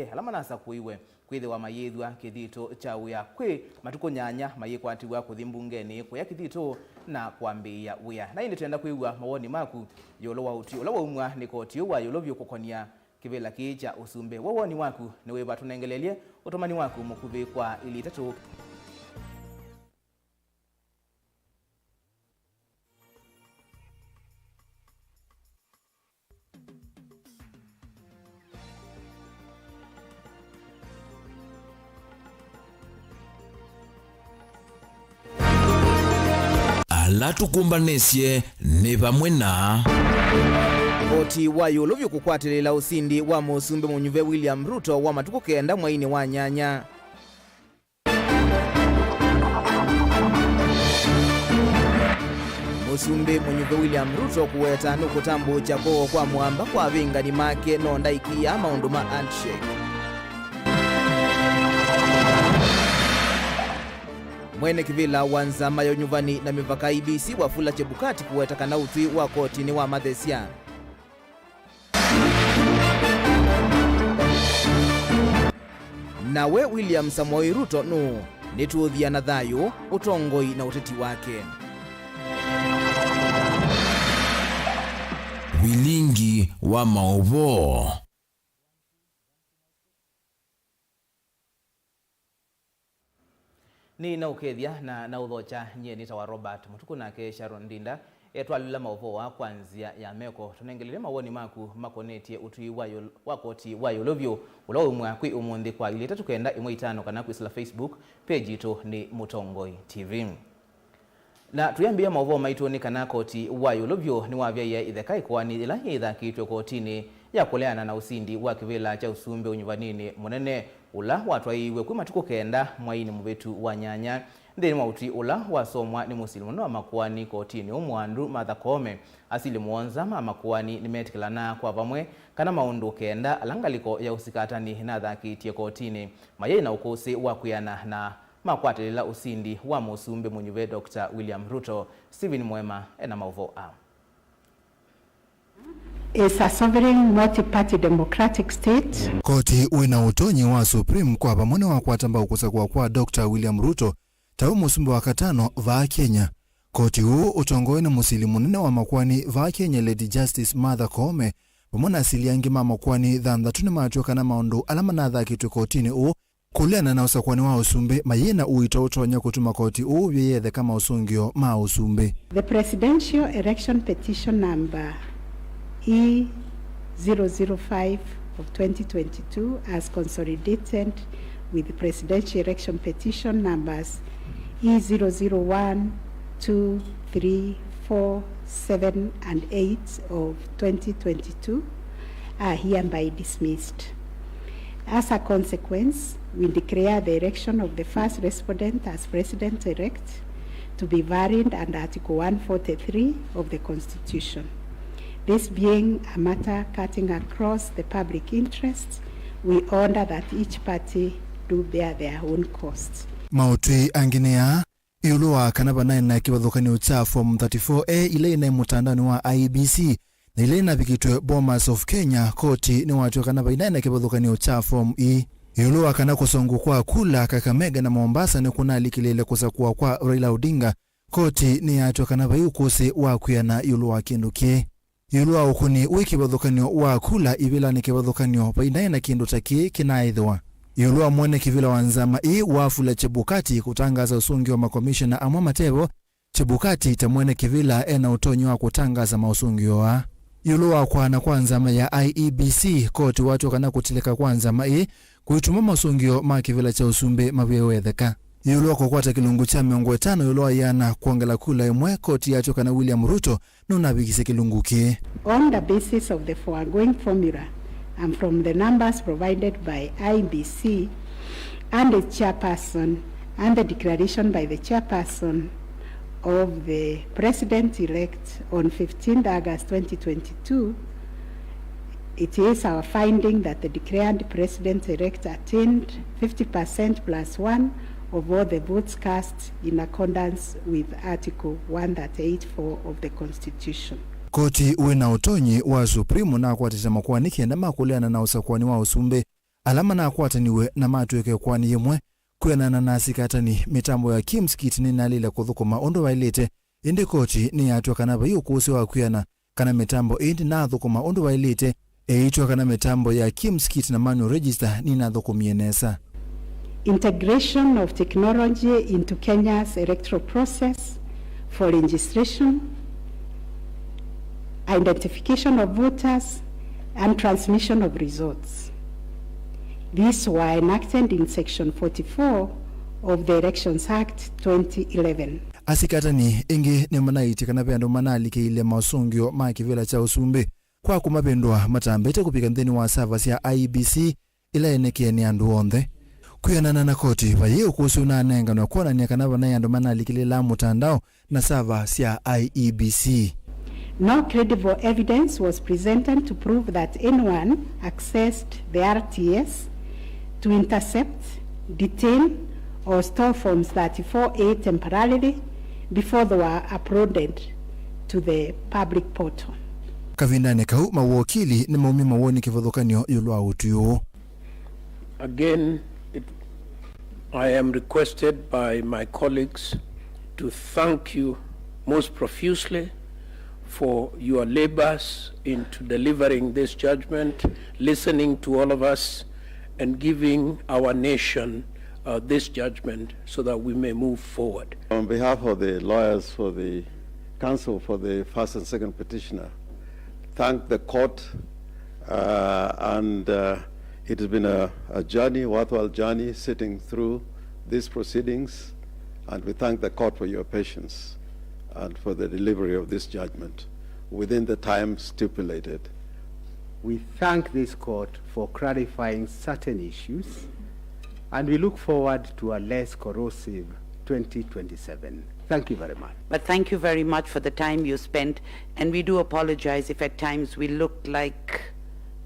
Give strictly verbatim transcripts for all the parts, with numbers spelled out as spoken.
ala manasakũiwe kwĩthĩwa mayĩthw'a kĩthito kya wĩa kwĩ matukũ nyanya mayĩkwatĩw'a kũthi mbungenĩ kũya kĩthito na kwambĩĩa wĩa. Na ĩndĩ twenda kwĩw'a mawoni maku ĩũlũ wa ũtwi ũla waumw'a nĩ koti ũũ wa ĩũlũ vyũ kũkonia kĩvĩla kĩĩ kya ũsumbĩ. We woni waku nĩ wĩva? Tũnengelelye ũtũmani waku mũkuvĩ kwa ilĩ itatũ. Ala tũkũmbanĩsye nĩ vamwe na. Koti wa ĩũlũ vyũ kũkwatĩlĩĩla ũsindi wa Mũsumbĩ mũnyuve William Ruto wa matukũ kenda mweinĩ wa nyanya. Mũsumbĩ mũnyuve William Ruto kũweta nũkũtambũũkya kwoo kwa mũamba kwa avĩngani make no ndaikiaa maũndũ ma handshake. Mwene kĩvĩla wa nzama ya ũnyuvani na mĩvaka I E B C Wafula Chebukati kũweta kana ũtwi wa koti nĩwamathesya. Nawe William Samoei Ruto nũũ? Nĩtũũthĩa na thayũ, ũtongoi na ũteti wake. Vilingi wa maũvoo. Nĩnaũkethya na naũthokya. Nyie nĩtawa Robert Mũtuku, nake Sharon Ndinda etwalĩla maũvoo aa kwa nzĩa ya meko. Tũnengelele mawoni maku makonetye ũtwi wa yũl-, wa koti wa ĩũlũ vyũ ũla waumw'a kwĩ ũmũnthĩ kwa ilĩ itatũ kenda ĩmwe itano, kana kwĩsĩla Facebook page yitũ nĩ Mũtongoi T V. Na tũyambĩĩa maũvoo maitũ nĩ kana koti wa ĩũlũ vyũ nĩwavyaĩe ĩtheka ĩkoani yĩla yĩthakĩtw'e kotinĩ ya kũleana na ũsindi wa kĩvĩla kya ũsumbĩ ũnyuvaninĩ mũnene ũla watwaĩiw'e kwĩ matukũ kenda mweinĩ mũvĩtu wa nyanya, nthĩnĩ wa ũtwi ũla wasomwa nĩ mũsili mũnene wa makoani kotinĩ ũmwe, Andrew Martha Koome, asili mũonza ma makoani nĩmetĩkĩlanaa kwa vamwe kana maũndũ kenda ala ngalĩko ya ũsikatani ĩnathakĩtye kotinĩ mayaĩ na ũkũsĩ wa kwĩana na makwatĩlĩla ũsindi wa mũsumbĩ mũnyuve Doctor William Ruto. Stephen Mwema ena maũvoo aa. Is a sovereign multi-party democratic state. Koti wĩ na ũtonyi wa Supreme kwa vamwe nĩwakwata mbau kũsakũa kwa Doctor William Ruto ta we mũsumbĩ wa katano vaa Kenya. Koti ũũ ũtongoew'e nĩ mũsili mũnene wa makoani vaa Kenya, Lady Justice Martha Koome, vamwe na asili angĩ ma makoani thanthatũ nĩmatw'a kana maũndũ ala manathakĩtwe kotinĩ ũũ kũleana na ũsakũani wa ũsumbĩ mayĩ na ũito ũtonya kũtuma koti ũũ ũvyaĩe ĩtheka maũsũngĩo ma ũsumbĩ. The presidential election petition number E zero zero five of twenty twenty-two as consolidated with presidential election petition numbers E zero zero one, two, three, four, seven, and eight of twenty twenty-two are hereby dismissed. As a consequence, we declare the election of the first respondent as president-elect to be valid under Article one forty-three of the Constitution. This being a matter cutting across the public interest, we order that each party do bear their own costs. Maũtwi angĩ nĩ aa. Ĩũlũ wa kana vanaĩ na kĩvathũkany'o kya Form thirty-four A ila inaĩ mũtandaonĩ wa I E B C na ila inavikĩtwe Bomas of Kenya, koti nĩwatw'a kana vainaĩ na kĩvathũkany'o kya Form E. Ĩũlũ wa kana kũsongwa kwa kula Kakamega na Mombasa nĩkũnalikĩlĩĩle kũsakũa kwa Raila Odinga, koti nĩyatw'a kana vai ũkũsĩ wa kwĩana ĩũlũ wa kĩndũ kĩĩ. Ĩũlũ wa ũkũni wĩ kĩvathũkany'o wa kula ivĩlanĩ kĩvathũkany'o, vainaĩ na kĩndũ ta kĩĩ kĩnaaĩthĩwa. Ĩũlũ wa mwene kĩvĩla wa nzama ĩĩ, Wafula Chebukati, kũtangaasa ũsũngĩo wa makomishona amwe matevo, Chebukati ta mwene kĩvĩla ena ũtonyi wa kũtangaasa maũsũngĩo aa. Ĩũlũ wa kwaana kwa nzama ya I E B C, koti watw'a kana kũtilĩka kwa nzama ĩĩ kũituma maũsũngĩo ma kĩvĩla kya ũsumbĩ mavyaĩwe ĩtheka. Ĩũlũ wa kũkwata kĩlungu kya mĩongo ĩtano ĩũlũ wa ĩana kwongela kula ĩmwe, koti yatw'a kana William Ruto nũnavikisye kĩlungu kĩĩ. On the basis of the foregoing formula and from the numbers provided by I E B C and its chairperson and the declaration by the chairperson of the president-elect on fifteenth August twenty twenty-two, it is our finding that the declared president-elect attained fifty percent plus one of all the votes cast in accordance with Article one thirty-eight four of the Constitution. Koti wĩ na ũtonyi wa Supreme nakwatĩte makoani kenda ma kũleana na ũsakũani wa ũsumbĩ ala manakwataniw'e na matw'ĩke ĩkoani yĩmwe. Kwĩanana na asikatani, mĩtambo ya Kim's Kit nĩnalile kũthũkũma ũndũ vaĩlĩte, ĩndĩ koti nĩyatw'a kana vai ũkũsĩ wa kwĩana kana mĩtambo ĩĩ ndĩnathũkũma ũndũ vaĩlĩte, ĩitw'a kana mĩtambo ya Kim's Kit na manual register nĩnathũkũmie nesa. Integration of technology into Kenya's electoral process for registration, identification of voters, and transmission of results. These were enacted in Section forty-four of the Elections Act twenty eleven. Asikatani ĩngĩ nĩmanaĩtye kana ve andũ manalikĩile maũsũngĩo ma kĩvĩla kya ũsumbĩ kwa kũmavĩndũa matambĩte kũvika nthĩnĩ wa sava sya I E B C ĩla yenekee nĩ andũ onthe. Kwĩanana na koti, vayĩ ũkũsĩ ũnanenganwa kwonany'a kana vanaĩ andũ manalikĩlĩlaa mũtandao na sava sya I E B C. No credible evidence was presented to prove that anyone accessed the R T S to intercept, detain, or store forms thirty-four A temporarily before they were uploaded to the public portal. Kavindanĩ kau, mawokili nĩmaumie mawoni kĩvathũkany'o ĩũlũ wa ũtwi ũũ. Again, it, I am requested by my colleagues to thank you most profusely for your labors into delivering this judgment, listening to all of us, and giving our nation, uh, this judgment so that we may move forward. On behalf of the lawyers for the counsel for the first and second petitioner, thank the court, uh, and, uh, it has been a, a journey, worthwhile journey, sitting through these proceedings, and we thank the court for your patience and for the delivery of this judgment within the time stipulated. We thank this court for clarifying certain issues, and we look forward to a less corrosive twenty twenty-seven. Thank you very much. But thank you very much for the time you spent, and we do apologize if at times we looked like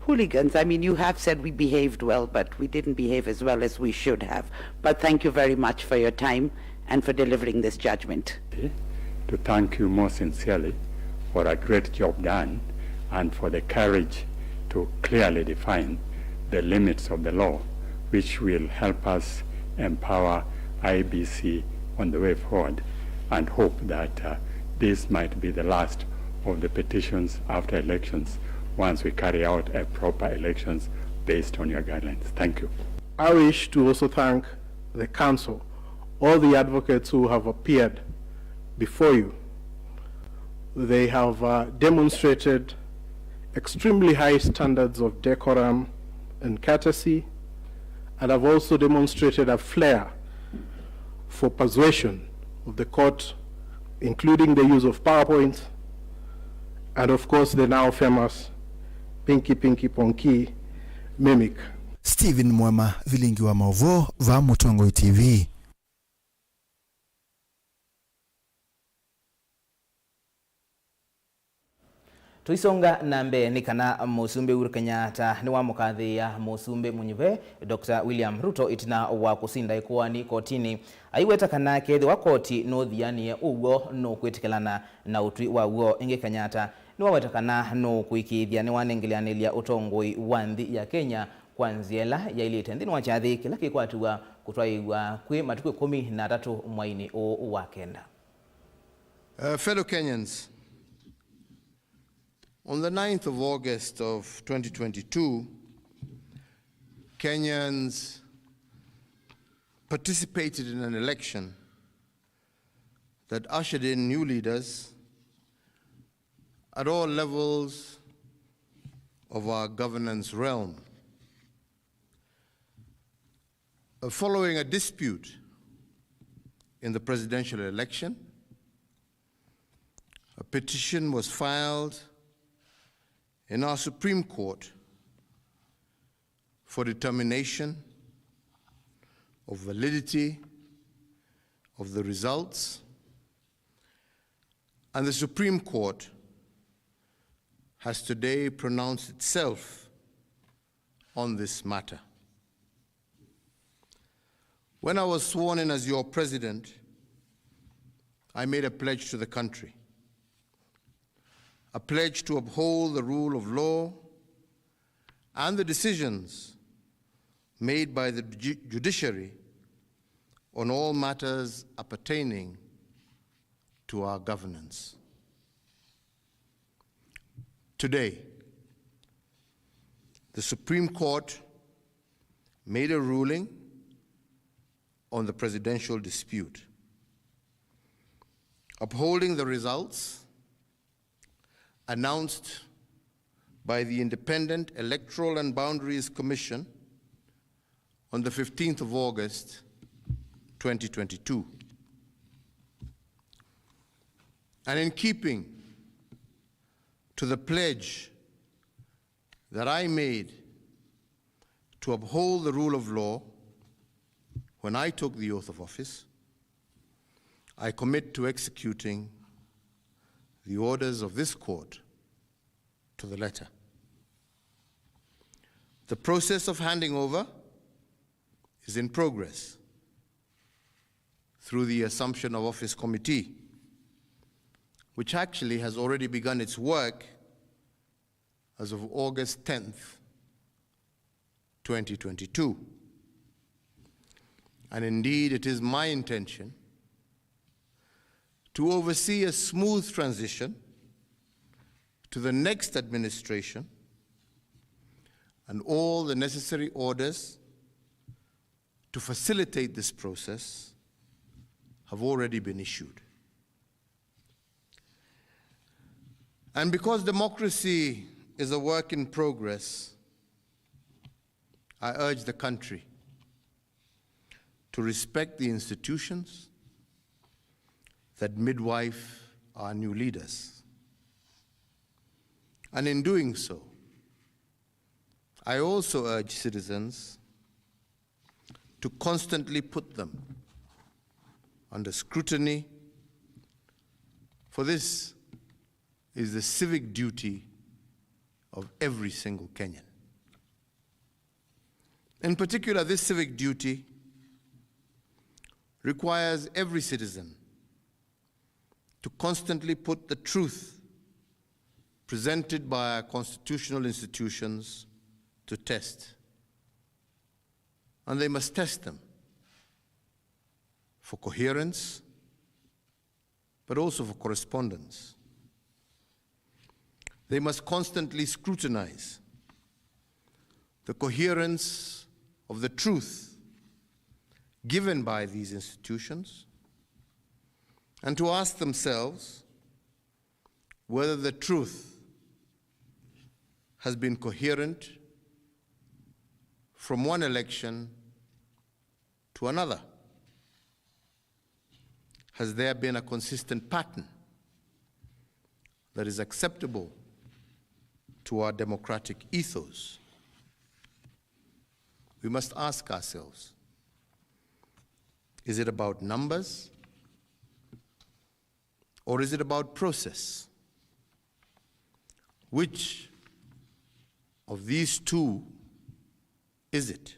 hooligans. I mean, you have said we behaved well, but we didn't behave as well as we should have. But thank you very much for your time and for delivering this judgment. To thank you most sincerely for a great job done and for the courage to clearly define the limits of the law, which will help us empower I E B C on the way forward, and hope that, uh, this might be the last of the petitions after elections once we carry out a proper elections based on your guidelines. Thank you. I wish to also thank the counsel, all the advocates who have appeared before you. They have, uh, demonstrated extremely high standards of decorum and courtesy, and have also demonstrated a flair for persuasion of the court, including the use of PowerPoint and, of course, the now famous Pinky Pinky Ponky mimic. Stephen Mwema, vilingi wa maũvoo, vaa Mũtongoi T V. Tũisonga na mbee, nĩ kana Mũsumbĩ Uhuru Kenyatta nĩwamũkathĩĩa Mũsumbĩ mũnyuve Doctor William Ruto ĩtina wa kũsinda ĩkoani kotinĩ. Aiweta kana kethĩwa koti nũthianĩe ũw'o, nũkwĩtĩkĩlana na ũtwi wa w'o. Ĩngĩ, Kenyatta nĩwaweta kana nũkũĩkĩĩthya nĩwanengeleanĩlya ũtongoi wa nthĩ ya Kenya kwa nzĩa ĩla yaĩlĩte nthĩnĩ wa kyathĩ kĩla kĩkwatĩw'a kũtwaĩĩw'a kwĩ matukũ ĩkũmi na atatũ mweinĩ ũũ wa kenda. Uh, fellow Kenyans, on the ninth of August of twenty twenty-two, Kenyans participated in an election that ushered in new leaders at all levels of our governance realm. Uh, following a dispute in the presidential election, a petition was filed in our Supreme Court for determination of validity of the results, and the Supreme Court has today pronounced itself on this matter. When I was sworn in as your president, I made a pledge to the country, a pledge to uphold the rule of law and the decisions made by the ju-, judiciary on all matters appertaining to our governance. Today, the Supreme Court made a ruling on the presidential dispute, upholding the results announced by the Independent Electoral and Boundaries Commission on the fifteenth of August, twenty twenty-two. And in keeping to the pledge that I made to uphold the rule of law when I took the oath of office, I commit to executing the orders of this court to the letter. The process of handing over is in progress through the Assumption of Office Committee, which actually has already begun its work as of August tenth, twenty twenty-two. And indeed, it is my intention to oversee a smooth transition to the next administration, and all the necessary orders to facilitate this process have already been issued. And because democracy is a work in progress, I urge the country to respect the institutions that midwife our new leaders. And in doing so, I also urge citizens to constantly put them under scrutiny, for this is the civic duty of every single Kenyan. In particular, this civic duty requires every citizen to constantly put the truth presented by our constitutional institutions to test. And they must test them for coherence, but also for correspondence. They must constantly scrutinize the coherence of the truth given by these institutions and to ask themselves whether the truth has been coherent from one election to another. Has there been a consistent pattern that is acceptable to our democratic ethos? We must ask ourselves, is it about numbers or is it about process? Which of these two is it?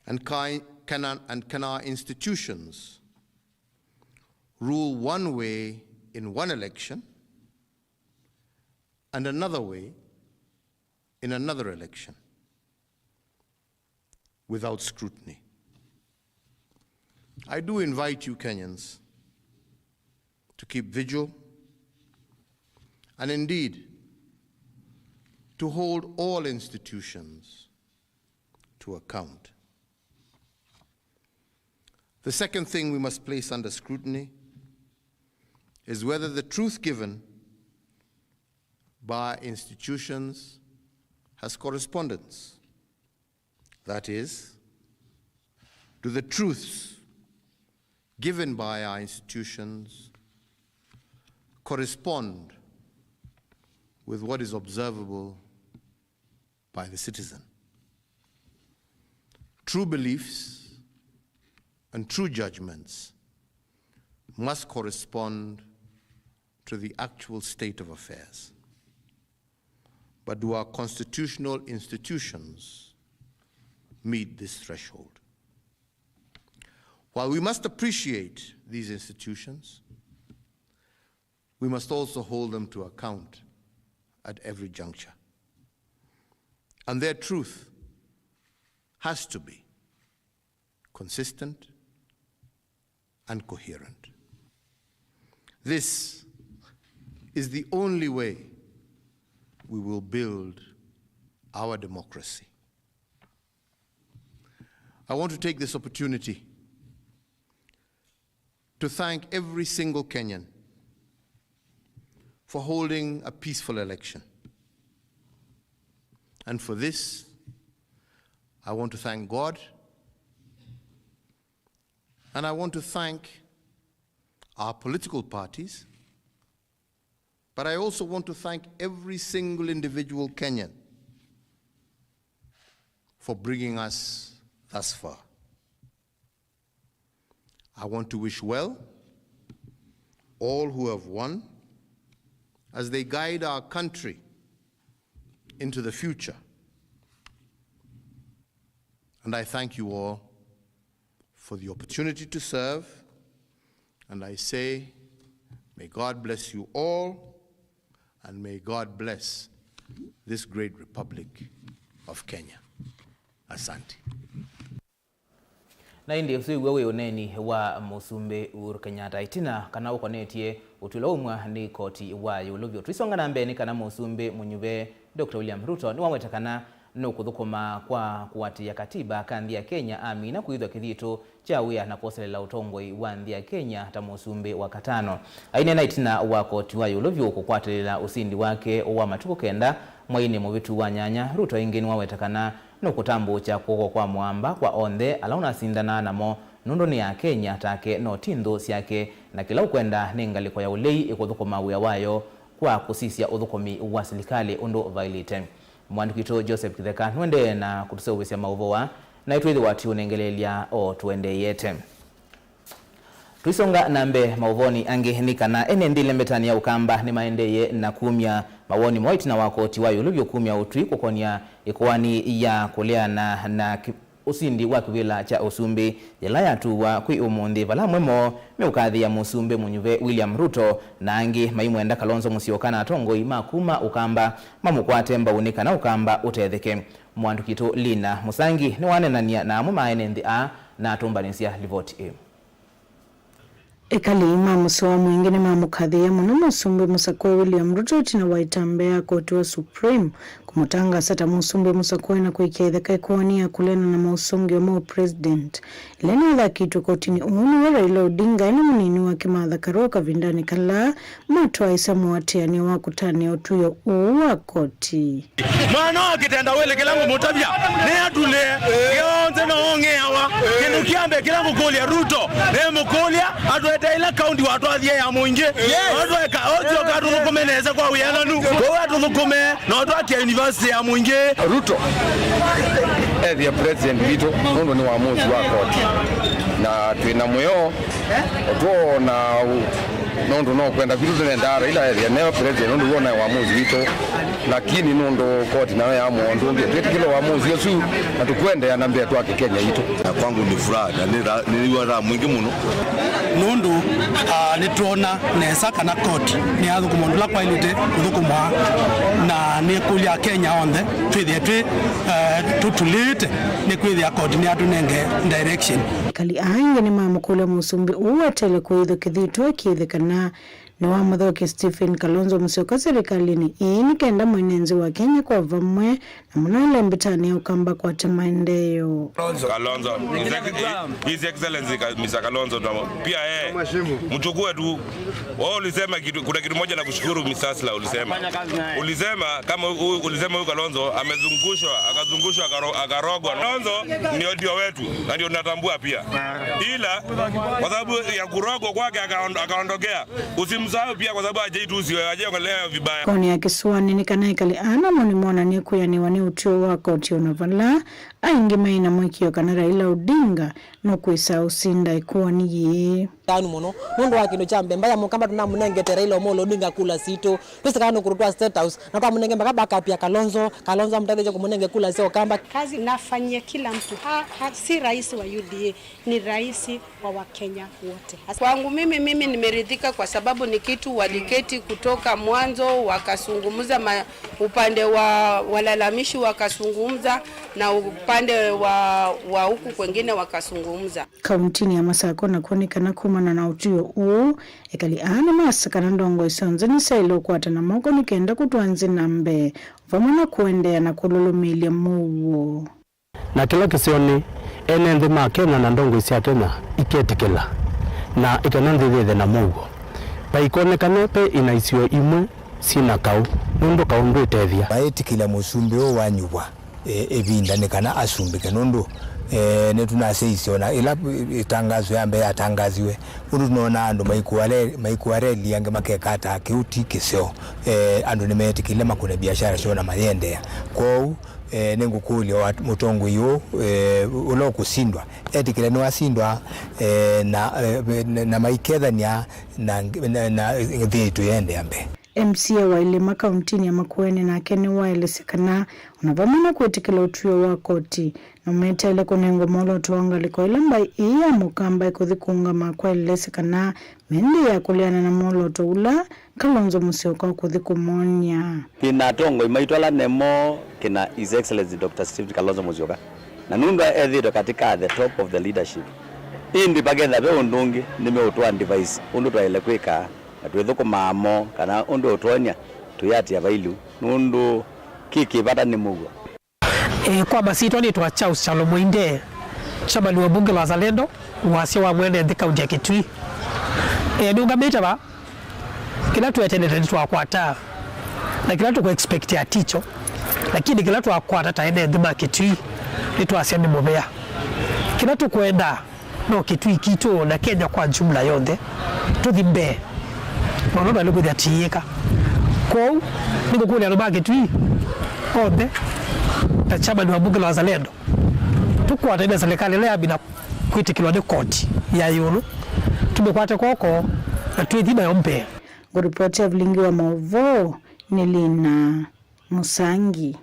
And can, can, our, and can our institutions rule one way in one election and another way in another election without scrutiny? I do invite you Kenyans to keep vigil and indeed to hold all institutions to account. The second thing we must place under scrutiny is whether the truth given by institutions has correspondence. That is, do the truths given by our institutions correspond with what is observable by the citizen? True beliefs and true judgments must correspond to the actual state of affairs. But do our constitutional institutions meet this threshold? While we must appreciate these institutions, we must also hold them to account at every juncture. And their truth has to be consistent and coherent. This is the only way we will build our democracy. I want to take this opportunity to thank every single Kenyan for holding a peaceful election. And for this, I want to thank God, and I want to thank our political parties, but I also want to thank every single individual Kenyan for bringing us thus far. I want to wish well all who have won as they guide our country into the future. And I thank you all for the opportunity to serve. And I say, may God bless you all, and may God bless this great Republic of Kenya. Asante. Na ĩndĩ ũsu w'o wĩ ũneeni wa Mũsumbĩ Uhuru Kenyatta ĩtina kana ũkonetye ũtw'ĩlo umwa nĩ koti wa ĩũlũ vyũ. Tũisonga na mbee nĩ kana Mũsumbĩ mũnyuve Doctor William Ruto nĩwaweta kana nũkũthũkũma kwa kũatĩĩa katiba ka nthĩ ya Kenya amina kwĩthwa kĩthitũ kya wĩa na kwoselela ũtongoi wa nthĩ ya Kenya ta mũsumbĩ wa katano. Aineena ĩtina wa koti wa ĩũlũ vyũ kũkwatĩlĩla ũsindi wake wa matukũ kenda mweinĩ mũvĩtu wa nyanya, Ruto ĩngĩ nĩwaweta kana nũkũtambũũkya kw'oko kwa mũamba kwa onthe ala ũnasindanaa namo, nũndũ nĩ Akenya take no ti nthũ syake, na kĩla ũkwenda nĩ ngalĩko ya ũlei ĩkũthũkũma wĩa wayo kwa kũsisya ũthũkũmi wa silikalĩ ũndũ vaĩlĩte. Mwandĩki witũ Joseph Kĩtheka nũendee na kũtũseũvĩsya maũvoo aa, naĩ twĩthĩwa tũiũnengeleelya o tũendeeyete. Tũisonga na mbee maũvoonĩ angĩ nĩ kana ene nthĩ ĩlembetanĩ ya Ũkamba nĩmaendeeye na kumya mawoni moo ĩtina wa koti wa ĩũlũ vyũ kumya ũtwi kũkonya ĩkoani ya kũleana na ki-, ũsindi wa kĩvĩla kya ũsumbĩ yĩla yatuwa kwĩ ũmũnthĩ, vala amwe moo meũkathĩĩa mũsumbĩ mũnyuve William Ruto na angĩ maimwenda Kalonzo Musyoka na atongoi ma kuma Ũkamba mamũkwate mbau nĩ kana Ũkamba ũtetheke. Mwandĩki witũ Lina Mũsangi nĩwaneenany'a na amwe ma ene nthĩ aa na atũmbanĩsya livoti ĩĩ. Ekali ma mũsyĩ wa Mwingĩ nĩmamũkathĩĩa mũno Mũsumbĩ Mũsakũe William Ruto ĩtina wa ĩtambya ya koti wa Supreme kũmũtangaasa ta Mũsumbĩ Mũsakũe na kwĩkĩa ĩtheka ĩkoani ya kũleana na maũsũngĩo ma ũpresident. Ĩla ĩnathakĩtwe kotinĩ ũũ nĩwe Raila Odinga e na mũnini wake Martha Karua kavindanĩ kala matwaĩĩsya mũatĩanĩo wa kũtanĩa ũtw'ĩo ũũ wa koti. Mwana wa kĩtendawĩlĩ kĩla ngũmũtavya, nĩatulĩe kĩonthe na ong'eawa. Kĩndũ kya mbee kĩla ngũkũlya Ruto, nĩmũkũlya atũete ĩla kaunti watwathie ya Mwingĩ. Atũeka ũsyoka atũthũkũme nesa kwa wĩananu. Kwoou atũthũkũme na ũtwakie university ya Mwingĩ. Ruto ethĩe president witũ nũndũ nĩ wamusi wa koti, na twĩ na mwĩao ũtwona nũndũ no kwenda kwitũ tũnendaa Raila ethĩe neo president nũndũ w'o naĩ wamusi witũ, lakini nũndũ koti nayo yaamũa ũndũ ũngĩ, twĩtĩkĩle wamusi ũsu na tũkũendeea na mbee twake Kenya yitũ. Na kwangu ni furaha, na nĩ ra-, nĩw'a raha mwingĩ mũno. Nũndũ, ah, nĩtwona nesa kana koti nĩyathũkũma ũndũ ũla kwaĩlĩte kũthũkũmwa, na nĩkũlya Akenya onthe twĩthĩe twĩ, eh, tũtulĩte nĩ kwĩthĩa koti nĩyatũnenge direction. Ekali aa aingĩ nĩmamũkũlya mũsumbĩ ũũ atele kũĩthwa kĩthitũ akĩĩthĩkana nĩwamũthokie Stephen Kalonzo Musyoka serikalini ĩĩ nĩ kenda mwene nthĩ wa Kenya kwa vamwe na mũno ĩlembetanĩ ya Ũkamba kwate maendeeo. Kalonzo, His Ex-, His Excellency Ka-, Mister Kalonzo, na pia yeye mchukue tu. Wewe ulisema kitu, kuna kitu moja na kushukuru Mister Hasla ulisema. Ulisema kama u-, ulisema huyu Kalonzo amezungushwa, akazungushwa, akaro-, akarogwa. Kalonzo ndio, ndio wetu, na ndio tunatambua pia. Ila kwa sababu ya kurogwa kwake akaondo-, akaondokea. Usimsahau pia kwa sababu hajaitusi wewe, hajaongelea vibaya. Kooni ya kĩsũanĩ nĩ kana ekali aa namo nĩmonanie kwĩanĩwa nĩ ũtw'ĩo wa koti, ona vala aingĩ maĩ na mũĩkĩĩo kana Raila Odinga nũkwĩsa ũsinda ĩkoani yĩĩ. Tanu mũno nũndũ wa kĩndũ kya mbee, mbaya Mũkamba tũnamũnengete Raila Amolo Odinga kula sitũ, twĩsĩ kana nũkũtũtwaa State House, na twamũnenge mpaka backup ya Kalonzo, Kalonzo amũtetheesye kũmũnenge kula sya Ũkamba. Kazi nafanyia kila mtu, ha, ha, si rais wa U D A, ni rais wa Wakenya wote. Kwangu mimi, mimi nimeridhika kwa sababu ni kitu waliketi kutoka mwanzo wakazungumza, ma-, upande wa walalamishi wakazungumza na upande Upande wa, wa huku kwengine wakazungumza. Kauntinĩ ya Masakũ nakw'o nĩ kana kumana na ũtw'ĩo ũũ, ekali aa nĩmasa kana ndongoi syonthe nĩsyaĩle ũkwatana moko nĩ kenda kũtwaa nthĩ na mbee, vamwe na kũendeea na kũlũlũmĩĩlya mũuo. Na kĩla kĩseonĩ, ene nthĩ ma Kenya na ndongoi sya Kenya iketĩkĩla, na ĩkana nthĩ yĩthe na mũuo. Vaikonekane ve ina isio imwe syĩ na kaũ, nũndũ kaũ ndwĩtethya. Maĩtĩkĩlya mũsumbĩ ũũ wanyuvwa, e, ĩvinda nĩ kana asumbĩke, nũndũ, e, nĩtũnasyaisye ona ĩla ĩtangaso ya mbee yatangasiwe, ũndũ tũnoonaa andũ maikũa re-, maikũa reli, angĩ makeka ata, kĩu ti kĩseo. E, andũ nĩmeetĩkĩlile makũne biashara syoo na mayĩendeea. Kwoou, e, nĩngũkũlya wa-, mũtongoi ũũ, e, ũla ũkũsindwa, etĩkĩle nĩwasindwa, e, na, e, na, na maikethany'a na, na, na nthĩ yitũ yĩendeea mbee. M C A wa Ilima kauntinĩ ya Makueni nake nĩwaelesya kana ona vamwe na kwĩtĩkĩla ũtw'ĩo wa koti, nũmeteele kũnengwa mwolooto wa ngalĩko ĩla mbaĩ ĩĩ ya Mũkamba ĩkũthi kũũngama. Kwaelesya kana me nthĩ ya kũleana na mwolooto ũla Kalonzo Musyoka ũkũthi kũmony'a. Twĩ na atongoi maitũ ala nĩmo kĩna His Excellency Doctor Stephen Kalonzo Musyoka, na nũndũ ethĩĩtwe katika the top of the leadership, ĩndĩ vaketha ve ũndũ ũngĩ nĩmeũtũa advice ũndũ twaĩle kwĩka. Na twĩthũkũmaa mo kana ũndũ ũtwonya tũyatĩa vailu, nũndũ kĩ kĩ vata nĩ mũuo. E, kwa masitwa nĩtwa Charles Kyalo Mwende, chairman wa bunge la Wazalendo, wasya wa mwene nthĩ kaunti ya Kitui. E, nĩũngamĩte va, kĩla twetenete nĩtwakwataa, na kĩla tũkũ expect aticho, lakini kĩla twakwata ta ene nthĩ ma Kitui nĩtwasya nĩ mũvea. Kĩla tũkwenda no Kitui kitũ na Kenya kwa jumla yonthe tũthi mbee. Maũndũ maĩle kwĩthĩa tiĩka. Kwoou, nĩngũkũlya andũ ma Kitui onthe, ta chairman wa bunge la Wazalendo, tũkwatane na serikali ĩla yamina kwĩtĩkĩlwa nĩ koti ya ĩũlũ, tũmĩkwate kw'oko na twĩthi nayo mbee. Ngũripoti ya vilingi wa maũvoo nĩ Lina Mũsangi.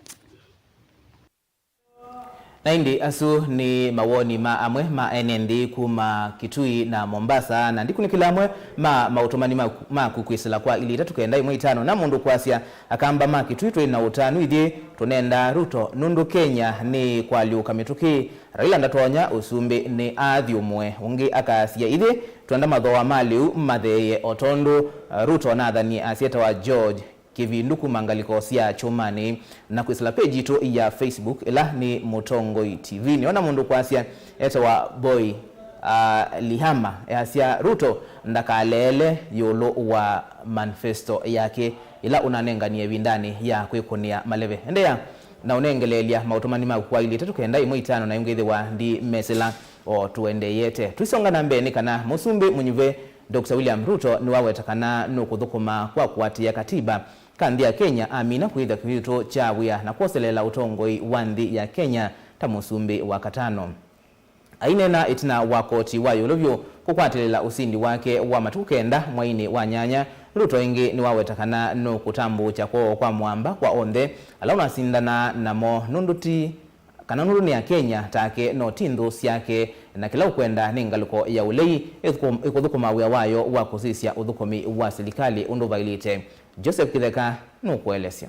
Na ĩndĩ asu nĩ mawoni ma amwe ma ene nthĩ kuma Kitui na Mombasa, na ndikunĩkĩla amwe ma maũtũmani maku, maku kwĩsĩla kwa ilĩ itatũ kenda ĩmwe itano. Na mũndũ kwasya, Akamba ma Kitui twĩ na ũtanu ithyĩ tũnenda Ruto, nũndũ Kenya nĩ kwalyũka mĩtũkĩ. Raila ndatonya, ũsumbĩ nĩ athyũmũe. Ũngĩ akasya, ithyĩ twenda mathooa ma lĩu matheeye o tondũ, uh, Ruto nathanie asyetawa George Kĩvindu kuma ngalĩko sya Kyũmanĩ, na kwĩsĩla page yitũ ya Facebook, ĩla nĩ Mũtongoi T V. Nĩona mũndũ kwasya etawa Boy, a, Lihama, easya Ruto ndakaleele ĩũlũ wa manifesto yake ĩla ũnanenganie ĩvindanĩ ya kwĩkũnĩa maleve. Endeea na ũnengeleelya maũtũmani maku kwa ilĩ itatũ kenda ĩmwe itano, na ĩngwĩthĩwa ndimesĩla. O tũendeeyete, tũisonga na mbee, nĩ kana Mũsumbĩ mũnyuve Doctor William Ruto nĩwaweta kana nũkũthũkũma kwa kũatĩĩa katiba ka nthĩ ya Kenya, amina kwĩthya kĩvĩtũ kya wĩa na kwoseleela ũtongoi wa nthĩ ya Kenya ta mũsumbĩ wa katano. Aineena ĩtina wa koti wa ĩũlũ vyũ kũkwatĩlĩla ũsindi wake wa matukũ kenda mweinĩ wa nyanya, Ruto ĩngĩ nĩwaweta kana nũkũtambũũkya kwoo kwa mũamba kwa onthe ala ũnasindanaa namo, nũndũ ti kana nũndũ nĩ Akenya take, no ti nthũ syake, na kĩla ũkwenda nĩ ngalĩko ya ũlei ĩthũkũ-, ĩkũthũkũma wĩa wayo wa kũsisya ũthũkũmi wa silikalĩ ũndũ vaĩlĩte. Joseph Kĩtheka nũkũelesya.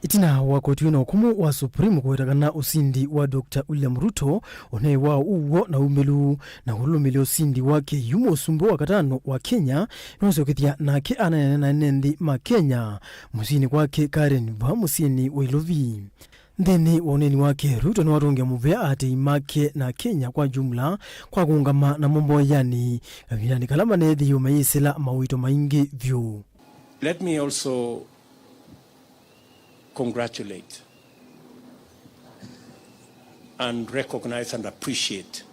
Ĩtina wa koti wĩna ũkũmũ wa Supreme kũweta kana ũsindi wa Doctor William Ruto ũnaĩ wa ũw'o na umĩlu, na kũlũlũmĩlya ũsindi wake yu mũsumbĩ wa katano wa Kenya, nĩwasyokethya nake anene na ene nthĩ ma Kenya mũsyĩnĩ kwake Karen va mũsyĩnĩ wa Ilovi. Nthĩnĩ wa ũneeni wake, Ruto nĩwatũngie mũvea aatĩĩi make na Kenya kwa jumla kwa kũũngama namo mboyanĩ kavindanĩ kala maneethĩiwe mayĩsĩla mawĩto maingĩ vyũ. Let me also congratulate and recognize and appreciate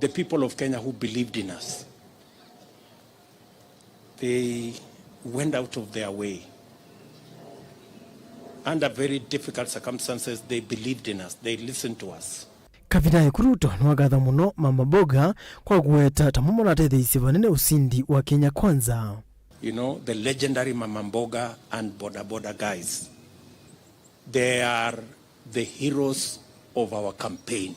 the people of Kenya who believed in us. They went out of their way. Under very difficult circumstances, they believed in us. They listened to us. Kavindanĩ kau Ruto nĩwakatha mũno Mama Mboga kwa kũweta ta mo manatetheeisye vanene ũsindi wa Kenya Kwanza. You know, the legendary Mama Mboga and Boda Boda guys, they are the heroes of our campaign.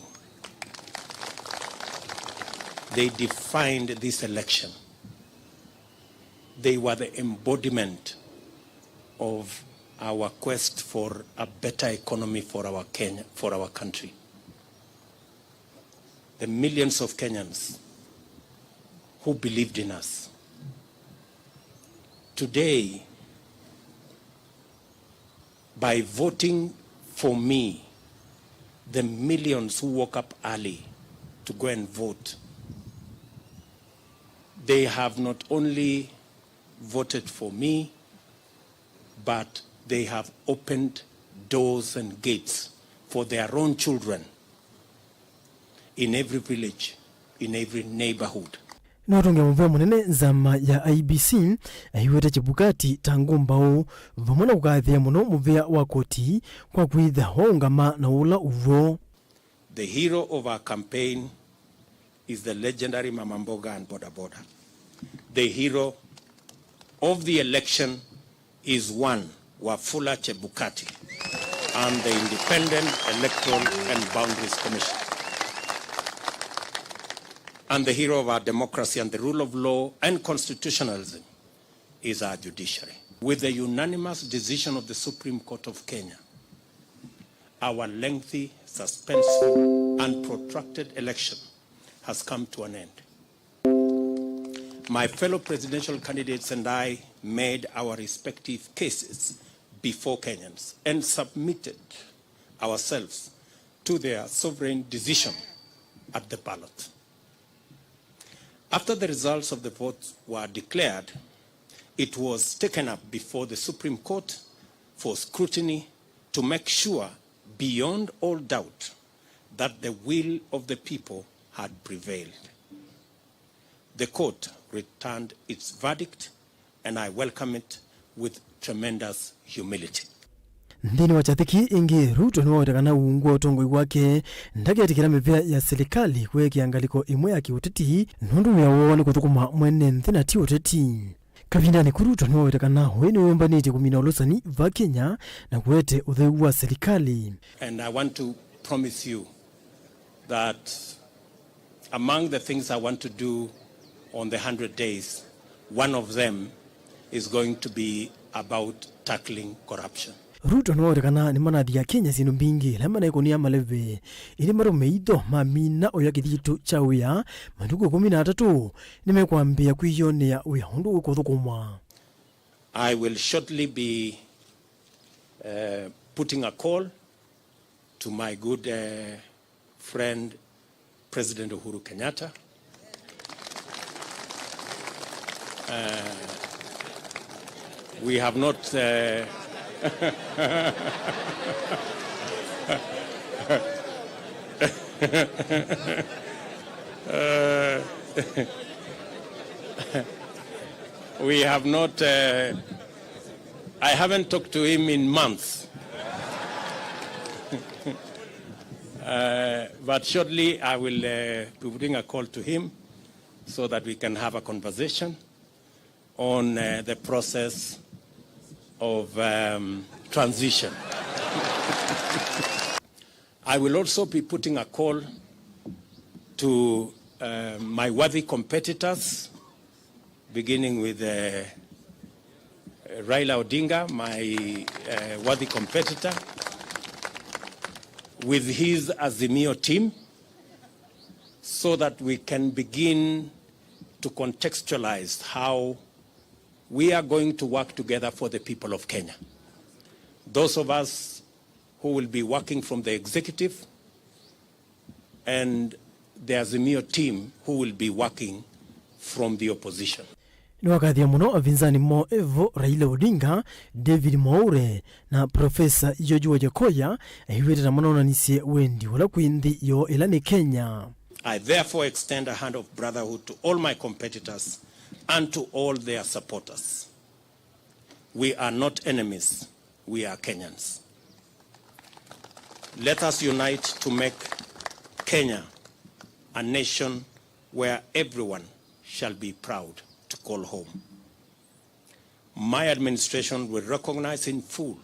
They defined this election. They were the embodiment of our quest for a better economy for our Kenya, for our country. The millions of Kenyans who believed in us. Today, by voting for me, the millions who woke up early to go and vote, they have not only voted for me, but they have opened doors and gates for their own children in every village, in every neighborhood. Nĩwatũngĩa mũvea mũnene nzama ya I E B C, aiw'ĩte Chebukati ta ngũmbaũ, vamwe na kũkathĩa mũno mũvea wa koti kwa kwĩtha waũngama na ũla ũw'o. The hero of our campaign is the legendary Mama Mboga and Boda Boda. The hero of the election is one Wafula Chebukati and the Independent Electoral and Boundaries Commission. And the hero of our democracy and the rule of law and constitutionalism is our judiciary. With the unanimous decision of the Supreme Court of Kenya, our lengthy, suspenseful, and protracted election has come to an end. My fellow presidential candidates and I made our respective cases before Kenyans and submitted ourselves to their sovereign decision at the ballot. After the results of the votes were declared, it was taken up before the Supreme Court for scrutiny to make sure, beyond all doubt, that the will of the people had prevailed. The court returned its verdict, and I welcome it with tremendous humility. Nthĩnĩ wa kyathĩ kĩĩ ĩngĩ, Ruto nĩwaweta kana ungu wa ũtongoi wake ndaketĩkĩla mĩvĩa ya silikalĩ kwĩkĩa ngalĩko ĩmwe ya kĩũteti, nũndũ wĩa woo nĩ kũthũkũma mwene nthĩ na ti ũteti. Kavindanĩ kau, Ruto nĩwaweta kana we nĩwĩyũmbanĩtye kũmina ũlũsani va Kenya na kũete ũtheu wa silikalĩ. And I want to promise you that among the things I want to do on the hundred days, one of them is going to be about tackling corruption. Ruto nĩwaweta kana nĩmanathia Kenya syĩndũ mbingĩ ila manaĩkũnĩa maleve, ĩndĩ marũme itho mamina ũya kĩthitũ kya wĩa matukũ ĩkũmi na atatũ nĩmekwambĩĩa kwĩyonea wĩa ũndũ ũkũthũkũmwa. I will shortly be, uh, putting a call to my good, uh, friend, President Uhuru Kenyatta. Uh, we have not, uh, uh, we have not, uh, I haven't talked to him in months. Uh, but shortly I will, uh, be putting a call to him so that we can have a conversation on, uh, the process of, um, transition. I will also be putting a call to, uh, my worthy competitors, beginning with, uh, Raila Odinga, my, uh, worthy competitor, with his Azimio team, so that we can begin to contextualize how we are going to work together for the people of Kenya. Those of us who will be working from the executive and the Azimio team who will be working from the opposition. Nĩwakathĩa mũno avinzani moo evo Raila Odinga, David Mwaure na Professor George Wajackoyah, aiw'ĩte ta manonanisye wendi ũla kwĩ nthĩ yoo ĩla nĩ Kenya. I therefore extend a hand of brotherhood to all my competitors and to all their supporters. We are not enemies, we are Kenyans. Let us unite to make Kenya a nation where everyone shall be proud to call home. My administration will recognize in full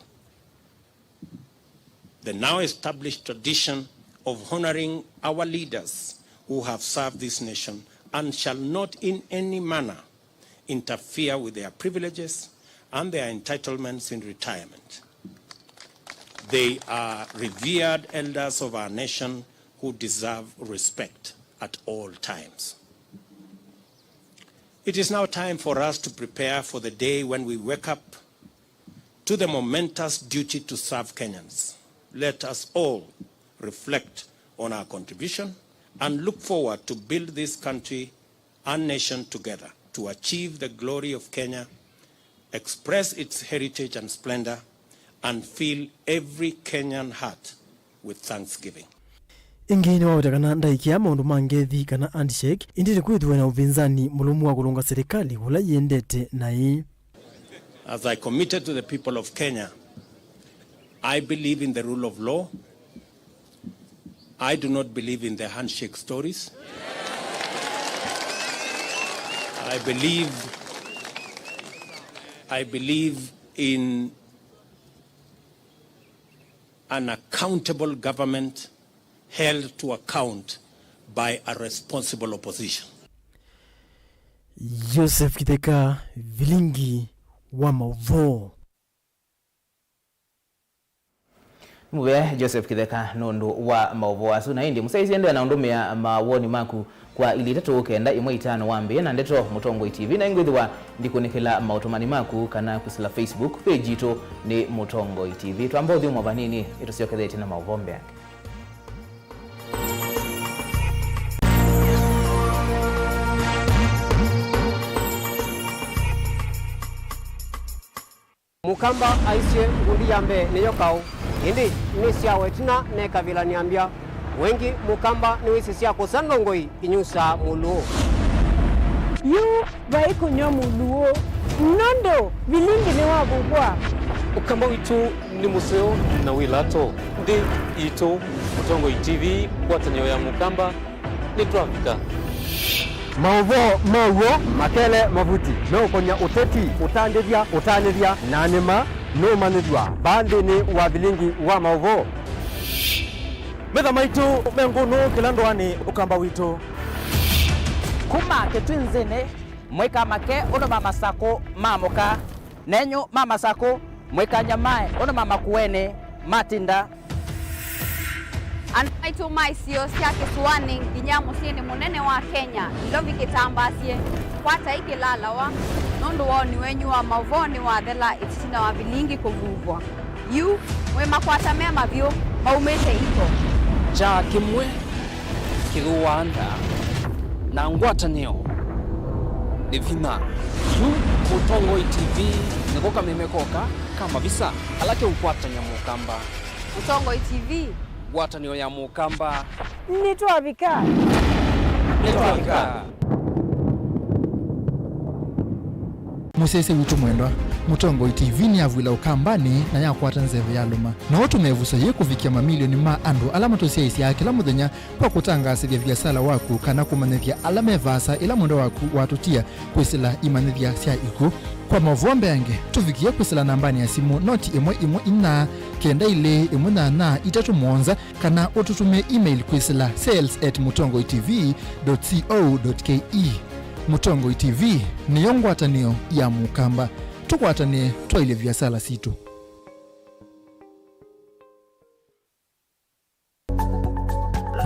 the now established tradition of honoring our leaders who have served this nation and shall not in any manner interfere with their privileges and their entitlements in retirement. They are revered elders of our nation who deserve respect at all times. It is now time for us to prepare for the day when we wake up to the momentous duty to serve Kenyans. Let us all reflect on our contribution and look forward to build this country and nation together to achieve the glory of Kenya, express its heritage and splendor, and fill every Kenyan heart with thanksgiving. Ĩngĩ nĩwaweta kana ndaĩkĩa maũndũ ma ngethi kana handshake, ĩndĩ nĩkwĩthĩwe na ũvĩnzani mũlũmu wa kũlũnga silikalĩ ũla yĩendete naĩ. As I committed to the people of Kenya, I believe in the rule of law. I do not believe in the handshake stories. I believe, I believe in an accountable government held to account by a responsible opposition. Joseph Kitheka, Vilingi wa Maũvoo. Mũvea Joseph Kitheka nũndũ wa maũvoo asu. Na ĩndĩ mũsyaĩĩsye, endeea na ũndũmĩa mawoni maku kwa ilĩ itatũ kenda ĩmwe itano wambĩĩe na ndeto Mũtongoi T V, na ingwĩthĩwa ndikũnĩkĩla maũtũmani maku kana kwĩsĩla Facebook page yitũ nĩ Mũtongoi T V. Twamba ũthyũmũa vanini, ĩtũsyokethetye na maũvoo mbeange. Mũkamba aisye, ngundi ya mbee nĩyo kaũ, ĩndĩ nĩ sya wetina nekavĩla nĩambya. Wengĩ Mũkamba nĩwĩsĩ sya kũsa ndongoi inyusaa mũlũũ. Yu vai kũnyw'a mũlũũ, nũndũ vilingi nĩwavuvwa. Ũkamba witũ nĩ mũseo na wĩ lato. Nthĩ yitũ, Mũtongoi T V, ngwatanĩo ya Mũkamba, nĩtwavika. Maũvoo ma w'o makele mavuti meũkony'a ũteti, ũtandĩthya, ũtanĩthya, na nĩma nũũmanyĩthw'a vaa nthĩnĩ wa vilingi wa maũvoo. Metha maitũ me ngũnũ kĩla ndũanĩ, Ũkamba witũ. Kuma Kĩtwinzĩnĩ, mũikamake ũndũ ma Masakũ maamũka. Nenyu ma Masakũ, mũikanyamae ũndũ ma Makueni matinda. Andũ maitũ ma isio sya kĩsũanĩ nginya mũsyĩnĩ mũnene wa Kenya, Nairobi kĩtambaasye, kwatai kĩlalawa, nũndũ woni wenyu wa maũvoo nĩwathela ĩtina wa vilingi kũvuvwa. Yu, mwĩ makwata me mavyũ, maumĩte iko. Kyaa kĩmwe kĩthũaa nda, na ngwatanĩo nĩ vinya. Yu Mũtongoi T V nĩko kameme koka ka mavisa ala keũkwatany'a Mũkamba. Mũtongoi T V. Ngwatanĩo ya Mũkamba. Nĩtwavika. Nĩtwavika. Mũsyaĩĩsya witũ mwendwa, Mũtongoi T V nĩyavw'ĩla Ũkambanĩ na yakwata nzeve yalũma. No ũtũme ĩvuso yĩĩ kũvikĩa mamilioni ma andũ ala matũsyaĩĩsyaa kĩla mũthenya kwa kũtangaasĩthya viasala waku kana kũmanyĩthya ala me vaasa ĩla mwendwa waku watũtia kwĩsĩla imanyĩthya sya ikw'ũ. Kwa maũvoo mbeange, tũvikĩe kwĩsĩla nambanĩ ya simũ noti ĩmwe ĩmwe inya kenda ilĩ ĩmwe nyanya itatũ mũonza, kana ũtũtũmĩe email kwĩsĩla sales at mũtongoi T V dot co dot K E. Mũtongoi T V nĩyo ngwatanĩo ya Mũkamba. Tũkwatanĩe twaĩlye viasala sitũ.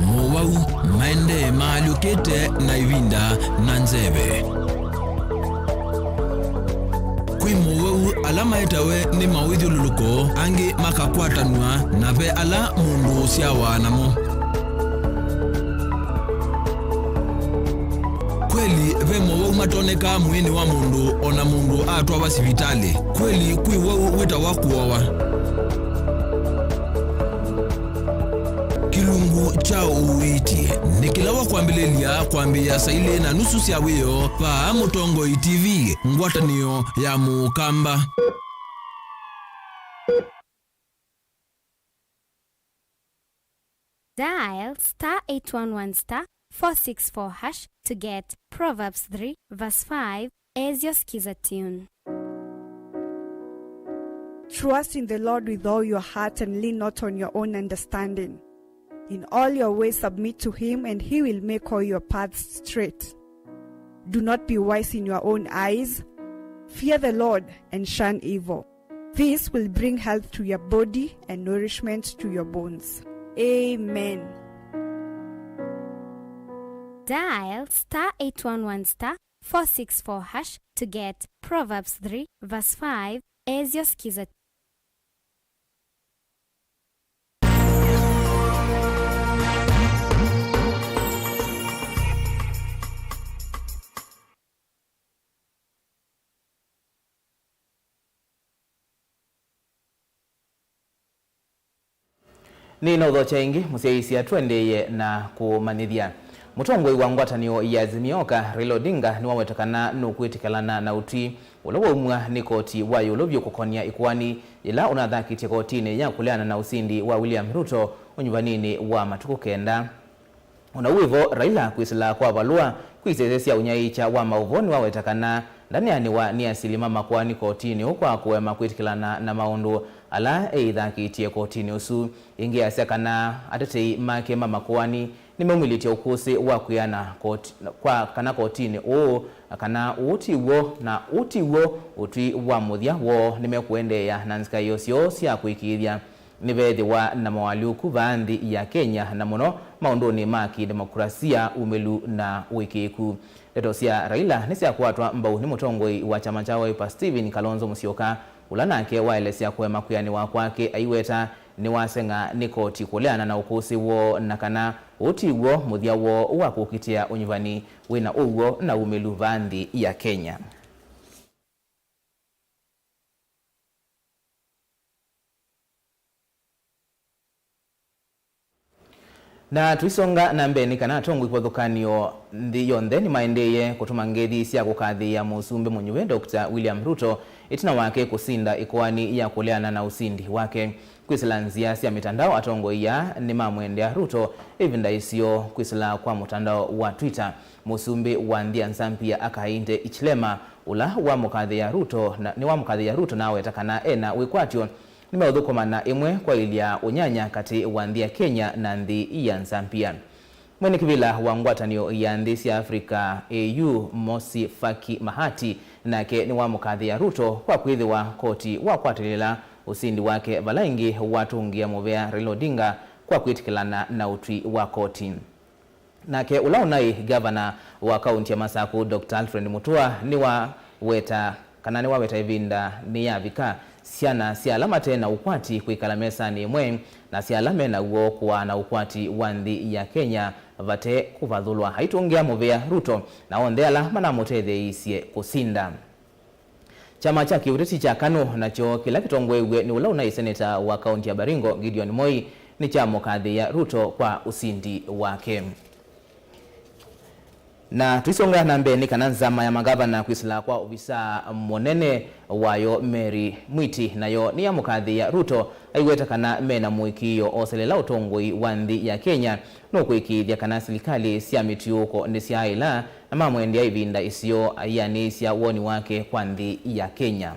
Mowau maendee maalyũkĩte na ĩvinda na nzeve. Kwĩ mowau ala maetawe nĩ mawĩthyũlũlũko, angĩ makakwatanw'a, na ve ala mũndũ ũsyawa namo. Kweli, ve mowau matonekaa mwĩĩnĩ wa mũndũ o na mũndũ atwawa sivitalĩ. Kweli, kwĩ wau wĩtawa kũowa. Kĩlungu kya ũiiti nĩ kĩla wa kwambĩlĩlya kwambĩĩa saa ilĩ na nusu sya wĩoo vaa Mũtongoi T V, ngwatanĩo ya Mũkamba. Dial star eight one one star four six four hash to get Proverbs three verse five as your Skiza tune. Trust in the Lord with all your heart and lean not on your own understanding. In all your ways submit to him, and he will make all your paths straight. Do not be wise in your own eyes. Fear the Lord and shun evil. This will bring health to your body and nourishment to your bones. Amen. Dial star eight one one star four six four hash to get Proverbs three verse five as your Skiza. Nĩnaũthokya ĩngĩ, mũsyaĩĩsya, tũendeeye na kũmanyĩthya. Mũtongoi wa ngwatanĩo ya Azimio Oka, Raila Odinga, nĩwaweta kana nũkwĩtĩkĩlana na ũtwi ũla waumw'a nĩ koti wa ĩũlũ vyũ kũkonia ĩkoani yĩla ũnathakĩtye kotinĩ ya kũleana na ũsindi wa William Ruto ũnyuvaninĩ wa matukũ kenda. O na ũu wĩ vo, Raila kwĩsĩla kwa valũa kwĩ isese sya ũnyaĩĩkya wa maũvoo nĩwaweta kana ndaneanĩwa nĩ asili ma makoani kotinĩ ũũ kwa kũema kwĩtĩkĩlana na maũndũ ala eĩthakĩtye kotinĩ ũsu. Ĩngĩ asya kana atetei make ma makoani nĩmaumĩlĩtye ũkũsĩ wa kwĩana koti, kwa, kana kotinĩ ũũ, kana ũũ ti w'o, na ũũ ti w'o ũtwi wa mũthya woo, nĩmekũendeea na nzikaĩo syoo sya kũĩkĩĩthya nĩveethĩwa na moalyũku vaa nthĩ ya Kenya, na mũno maũndũnĩ ma kĩdemokurasia, umĩlu, na ũĩkĩĩku. Ndeto sya Raila nĩsyakwatwa mbau nĩ mũtongoi wa kyama kya Wiper, Stephen Kalonzo Musyoka, ũla nake waelesya kũema kwĩanĩwa kwake aiweta nĩwaseng'a nĩ koti kũleana na ũkũsĩ woo, na kana ũũ ti w'o mũthya woo wa kũkitĩa ũnyuvani wĩna ũw'o na umĩlu vaa nthĩ ya Kenya. Na tũisonga na mbee, nĩ kana atongoi kĩvathũkany'o nthĩ yonthe nĩmaendeeye kũtũma ngethi sya kũkathĩĩa mũsumbĩ mũnyuve, Doctor William Ruto, ĩtina wake kũsinda ĩkoani ya kũleana na ũsindi wake. Kwĩsĩla nzĩa sya mĩtandao, atongoi aa nĩmamwendea Ruto ĩvinda ĩseo kwĩsĩla kwa mũtandao wa Twitter. Mũsumbĩ wa nthĩ ya Zambia, Hakainde Hichilema, ũla wamũkathĩĩa Ruto na, nĩwamũkathĩĩa Ruto na aweta kana ena wĩkwatyo nĩmeũthũkũma na ĩmwe kwaĩlya ũnyanya katĩ wa nthĩ ya Kenya na nthĩ ya Zambia. Mwene kĩvĩla wa ngwatanĩo ya nthĩ sya Africa, A U, Mmusi Faki Mahathi, nake nĩwamũkathĩĩa Ruto kwa kwĩthĩwa koti wakwatĩlĩla ũsindi wake, vala ĩngĩ watũngĩa mũvea Raila Odinga kwa kwĩtĩkĩlana na ũtwi wa koti. Nake ũla ũnaĩ ngavana wa kaunti ya Masaku, Doctor Alfred Mutua, nĩwaweta, kana nĩwaweta ĩvinda nĩyavika syana sya ala mate na ũkwati kwĩkala mesanĩ ĩmwe na sya ala me naw'o kũaa na ũkwati wa nthĩ ya Kenya vate kũvathũlwa, aitũngĩa mũvea Ruto na onthe ala manamũtetheeisye kũsinda. Kyama kya kĩũteti kya KANU, nakyo kĩla kĩtongoew'e nĩ ũla ũnaĩ seneta wa kaunti ya Baringo, Gideon Moi, nĩkyamũkathĩĩa Ruto kwa ũsindi wake. Na tũisonga na mbee, nĩ kana nzama ya magavana kwĩsĩla kwa ovisaa mũnene wayo, Mary Mwiti, nayo nĩyamũkathĩĩa Ruto, aiweta kana mena mũĩkĩĩo oselela ũtongoi wa nthĩ ya Kenya nũkũĩkĩĩthya kana silikalĩ sya mĩtiũũko nĩsyaaĩla, na mamwendea ĩvinda ĩseo aianĩĩsya woni wake kwa nthĩ ya Kenya.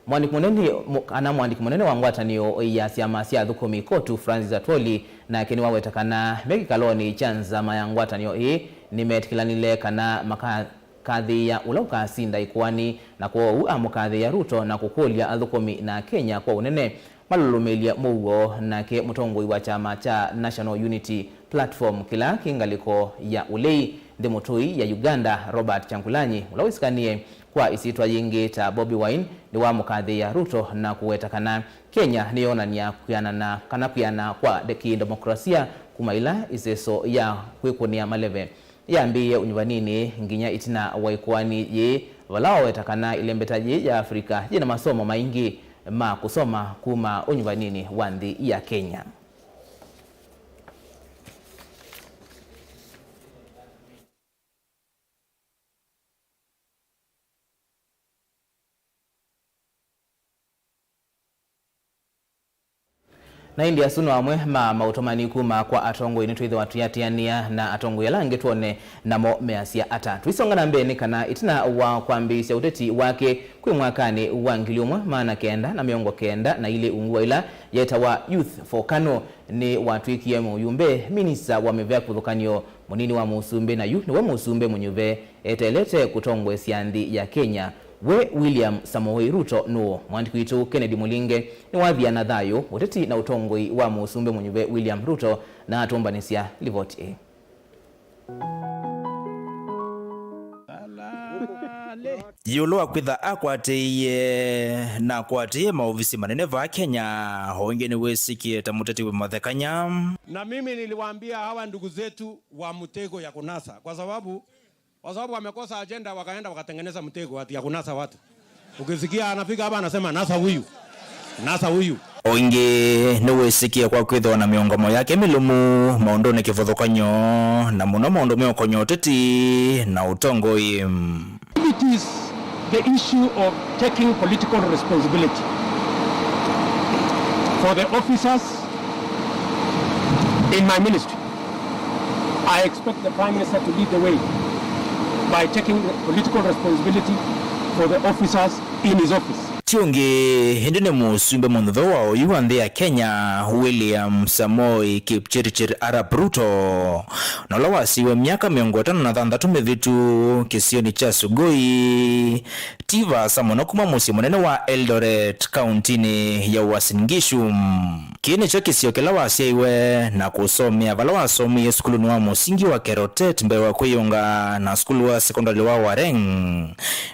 Mwandĩki mũnene, mu-, kana mwandĩki mũnene wa ngwatanĩo ya syama sya athũkũmi, KOTU, Francis Atwoli, nake nĩwaweta kana me kĩkalonĩ kya nzama ya ngwatanĩo ĩĩ nĩmetĩkĩlanile kana maka-, kathĩĩa ũla ũkasinda ĩkoani, na kwoou amũkathĩĩa Ruto na kũkũlya athũkũmi na Akenya kwa ũnene malũlũmĩĩlye mũuo nake mũtongoi wa kyama kya National Unity Platform kĩla kĩ ngalĩko ya ũlei nthĩ mũtũi ya Uganda, Robert Kyagulanyi, ũla wĩsĩkanĩe kwa ĩsyĩtwa yĩngĩ ta Bobi Wine, nĩwamũkathĩĩa Ruto na kũweta kana Kenya nĩyonany'a kwĩanana kana kwĩana kwa de-, kĩdemokurasia kuma ĩla ĩseso ya kwĩkũnĩa maleve yambĩĩe ũnyuvaninĩ nginya ĩtina wa ĩkoani yĩĩ, vala waweta kana ĩlembeta yĩĩ ya Africa yĩna masomo maingĩ ma kũsoma kuma ũnyuvaninĩ wa nthĩ ya Kenya. Na ĩndĩ asu no amwe ma maũtũmani kuma kwa atongoi. Nĩtwĩthĩwa tũiatĩanĩa na atongoi ala angĩ twone namo measya ata. Tũisonga na mbee, nĩ kana ĩtina wa kwambĩĩsya ũteti wake kwĩ mwakanĩ wa ngili ũmwe maana kenda na mĩongo kenda na ilĩ ungu wa ĩla yetawa Youth for KANU, nĩwatw'ĩkie mũyumbe, minista wa mĩvea kĩvathũkany'o, mũnini wa mũsumbĩ, na yu nĩwe mũsumbĩ mũnyuve eteelete kũtongoesya nthĩ ya Kenya We William Samoei Ruto nũũ? Mwandĩki witũ Kennedy Mũlinge nĩwathia na thayũ, ũteti na ũtongoi wa Mũsumbĩ mũnyuve William Ruto na atũmbanĩsya livoti ĩĩ. Ĩũlũ wa kwĩtha akwatĩĩe na akwatĩĩe maovisi manene vaa Kenya, o ĩngĩ nĩwĩsĩkĩe ta mũteti wĩ mathekany'a. Na mimi niliwaambia hawa ndugu zetu wa mtego ya kunasa, kwa sababu, kwa sababu wamekosa agenda, wakaenda wakatengeneza mtego ati ya kunasa watu. Ukisikia anafika hapa anasema, "Nasa huyu. Nasa huyu." O ĩngĩ nĩwĩsĩkĩe kwa kwĩthĩwa na mĩũngamo yake mĩlũmu maũndũnĩ kĩvathũkany'o, na mũno maũndũ meũkony'a ũteti na ũtongoi. If it is the issue of taking political responsibility for the officers in my ministry, I expect the Prime Minister to lead the way by taking political responsibility for the officers in his office. Ti ũngĩ ĩndĩ nĩ mũsumbĩ mũnthũthũ wa oyu wa nthĩ ya Kenya, William Samoei Kipchirchir Arap Ruto, na ũla wasyiwe myaka mĩongo ĩtano na thanthatũ mĩvĩtu kĩsionĩ kya Sugoi, ti vaasa mũno kuma mũsyĩ mũnene wa Eldoret, kauntinĩ ya Uasin Gishu. Kĩĩ nĩkyo kĩsio kĩla wasyaiwe na kũsomea, vala wasomeie sukulunĩ wa mũsingi wa Kerotet mbee wa kwĩyũnga na sukulu wa sekondalĩ wa Wareng,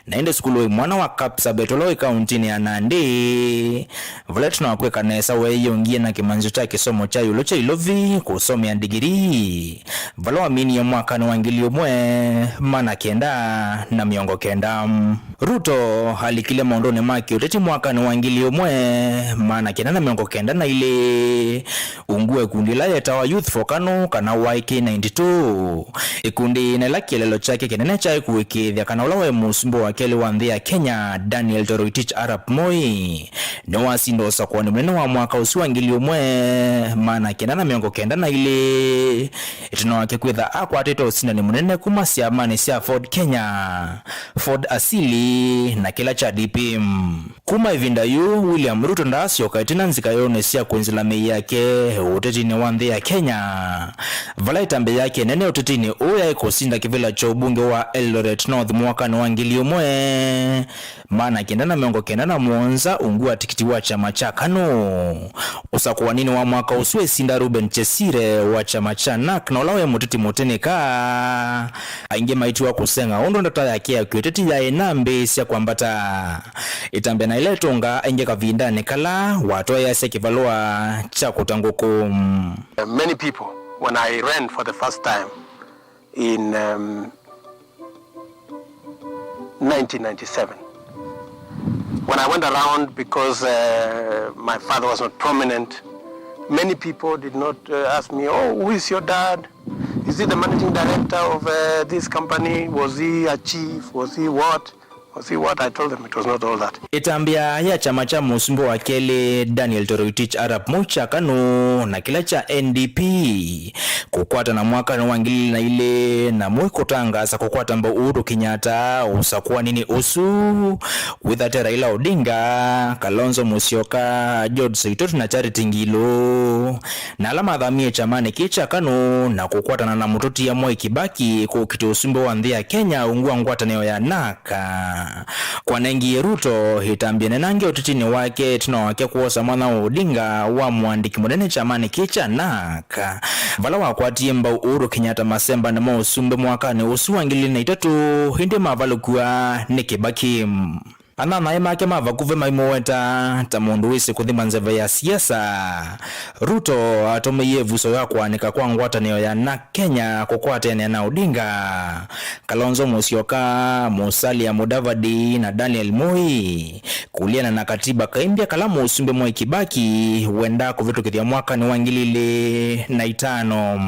na ĩndĩ sukulu wa imwana wa Kapsabet ũla wĩ kauntinĩ ya Nandi, vala ĩtina wa kwĩka nesa weeyũngie na kĩmanyĩsyo kya kĩsomo kya ĩũlũ kya ilovi kũsomea ndigirii, vala waminie mwakanĩ wa ngili ĩmwe maana kenda na mĩongo kenda. Ruto alikile maũndũnĩ ma kĩũteti mwakanĩ wa ngili ĩmwe maana kenda na mĩongo kenda na ilĩ, ungu wa ĩkundi ĩla yetawa Youth for KANU, kana Y K ninety-two. Ĩkundi yĩna ĩla kĩeleelo kyake kĩnene kyaĩ kũĩkĩĩthya kana ũla waĩ mũsumbĩ wa kelĩ wa nthĩ ya Kenya, Daniel Toroitich Arap Moi, nĩwasinda ũsakũanĩ mũnene wa mwaka ũsu wa ngili ĩmwe maana kenda na mĩongo kenda na ilĩ, ĩtina wake kwĩtha akwatĩte ũsindani mũnene kuma syamanĩ sya Ford Kenya, Ford Asili, na kĩla kya D P M. Kuma ĩvinda yu, William Ruto ndaasyoka ĩtina nzika yoonĩ sya kwĩnzĩla mĩĩ yake ũtetinĩ wa nthĩ ya Kenya, vala ĩtambya yake nene ũtetinĩ ũũ yaĩ kũsinda kĩvĩla kya ũmbunge wa Eldoret North mwakanĩ wa ngili ĩmwe maana kenda na mĩongo kenda na mũonza ungu wa tikiti wa kyama kya KANU. Ũsakũaninĩ wa mwaka ũsu esinda Reuben Chesire wa kyama kya NARC, na ũla waĩ mũteti mũtĩnĩka, aingĩ maitiwa kũseng'a ũndũ ndata yake ya kĩũteti yaĩ nambĩĩsya kwambata. Ĩtambya na ĩla ĩtũngaa aingĩ kavindanĩ kala watwaĩasya kĩvalũa kya kũta ngũkũ. Many people, when I ran for the first time in, um, nineteen ninety-seven, when I went around, because, uh, my father was not prominent, many people did not, uh, ask me, "Oh, who is your dad? Is he the managing director of, uh, this company? Was he a chief? Was he what?" Was he what?" I told them it was not all that. Ĩtambya ya kyama kya mũsumbĩ wa kelĩ Daniel Toroitich Arap Moi kya KANU na kĩla kya N D P kũkwatana mwakanĩ wa ngili ilĩ na ilĩ, na Moi kũtangaasa kũkwata mbau Uhuru Kenyatta ũsakũaninĩ ũsu, wĩthate Raila Odinga, Kalonzo Musyoka, George Saitoti na Charity Ngilu, na ala mathamie kyamanĩ kĩĩ kya KANU na kũkwatana na mũtũtia Mwai Kibaki kũkitĩa ũsumbĩ wa nthĩ ya Kenya ungu wa ngwatanĩo ya NARC. Kwanengie Ruto ĩtambya nenange ũtetinĩ wake ĩtina wake kwosa mwana wa Odinga wa mũandĩki mũnene kyamanĩ kĩĩ kya NARC, vala wakwatie mbau Uhuru Kenyatta masembanĩ ma ũsumbĩ mwakanĩ ũsu wa ngili ilĩ na itatũ, ĩndĩ mavalũkw'a nĩ Kibaki. Anyanyae make ma vakuvĩ maimũweta ta mũndũ wĩsĩ kũthima nzeve ya siasa. Ruto atũmĩie ĩvuso ya kũanĩka kwa ngwatanĩo ya NARC Kenya kũkwatanĩa na Odinga, Kalonzo Musyoka, Musalia Mudavadi na Daniel Moi kũliana na katiba kaimbya kala mũsumbĩ Mwai Kibaki wendaa kũvĩtũkĩthya mwakanĩ wa ngili ilĩ na itano.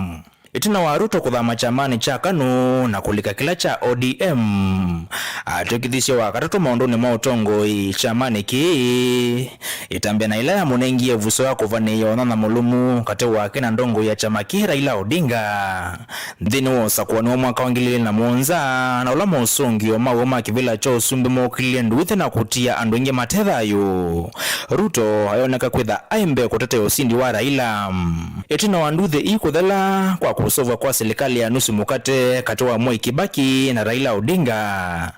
Ĩtina wa Ruto kũthama kyamanĩ kya KANU na kũlika kĩla kya O D M, atw'ĩkĩthisye wa katatũ maũndũnĩ ma ũtongoi kyamanĩ kĩĩ, ĩtambya na ĩla yamũnengie ĩvuso ya kũvanĩĩa ũnyanya mũlũmu katĩ wake na ndongoi ya kyama kĩĩ, Raila Odinga, nthĩnĩ wa ũsakũani wa mwaka wa ngili ilĩ na mũonza, na ũla mosũngĩo maw'o ma kĩvĩla kya ũsumbĩ mookĩlilye nduĩthe na kũtia andũ aingĩ mate thayũ. Ruto ayoneka kwĩtha aĩ mbee kũtetea ũsindi wa Raila. Ĩtina wa nduthi ii kũthela kwa kũseũvw'a kwa silikalĩ ya nusu mũkate katĩ wa Mwai Kibaki na Raila Odinga,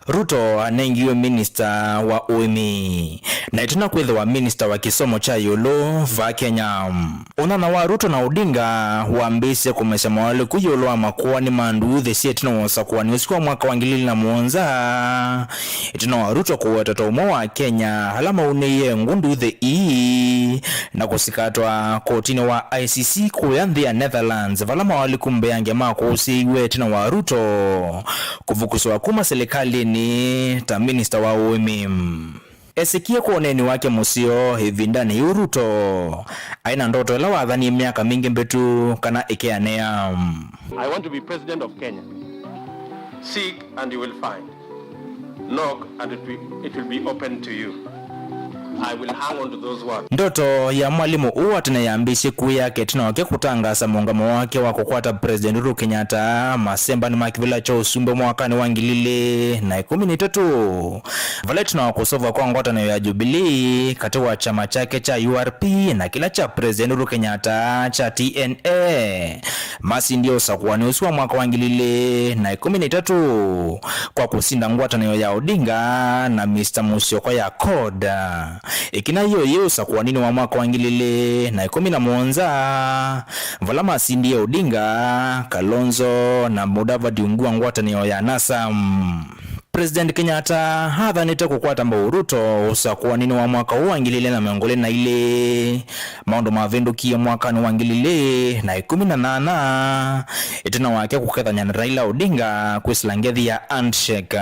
Ruto anengiwe minista wa ũĩmi, na ĩtina kwĩthĩwa minista wa kĩsomo kya ĩũlũ vaa Kenya. Ũnyanya wa Ruto na Odinga wambĩĩsye kũmesya moalyũku ĩũlũ wa makoani ma nduuthĩ sya ĩtina wa ũsakũani ũsu wa mwaka wa ngili ili na mũonza, ĩtina wa Ruto kũweta ta ũmwe wa Akenya ala maunĩie ngũ nduuthĩ ii na kũsikatwa kotinĩ wa I C C kũya nthĩ ya Netherlands, vala moalyũku mbeange makũsĩĩiwe ĩtina wa Ruto kũvukuswa kuma silikalĩnĩ ta minista wa ũĩmi. Esĩkie kwa ũneeni wake mũseo ĩvindanĩ yĩu, Ruto aĩ na ndoto ĩla wathanie myaka mingĩ mbĩtu kana ĩkeanĩa. I want to be president of Kenya. Seek and you will find. Knock and it will, it will be open to you. I will hang on to those words. Ndoto ya mwalimũ ũũ wa tene yambĩĩsye kũĩ yake ĩtina wake kũtangaasa mũũngamo wake wa kũkwata President Uhuru Kenyatta masembanĩ ma kĩvĩla kya ũsumbĩ mwakanĩ wa ngili ili na ĩkũmi na itatũ. Vala ĩtina wa kũseũvw'a kwa ngwatanĩo ya Jubilee katĩ wa kyama kyake kya U R P na kĩla kya President Uhuru Kenyatta kya T N A, masindie ũsakũani ũsu wa mwaka wa ngili ili na ĩkũmi na itatũ kwa kũsinda ngwatanĩo ya Odinga na Mister Musyoka ya CORD. Ĩkina yĩu yĩ ũsakũaninĩ wa mwaka wa ngili ili na ĩkũmi na mũonza, vala masindie Odinga, Kalonzo na Mudavadi ungu wa ngwatanĩo ya NASA. President Kenyatta athanĩte kũkwata mbau Ruto ũsakũaninĩ wa mwaka ũũ wa ngili ili na mĩongo ĩlĩ na ilĩ. Maũndũ mavĩndũkie mwakanĩ wa ngili ili na ĩkũmi na nyanya, ĩtina wake kũkethany'a na Raila Odinga kwĩsĩla ngethi ya handshake.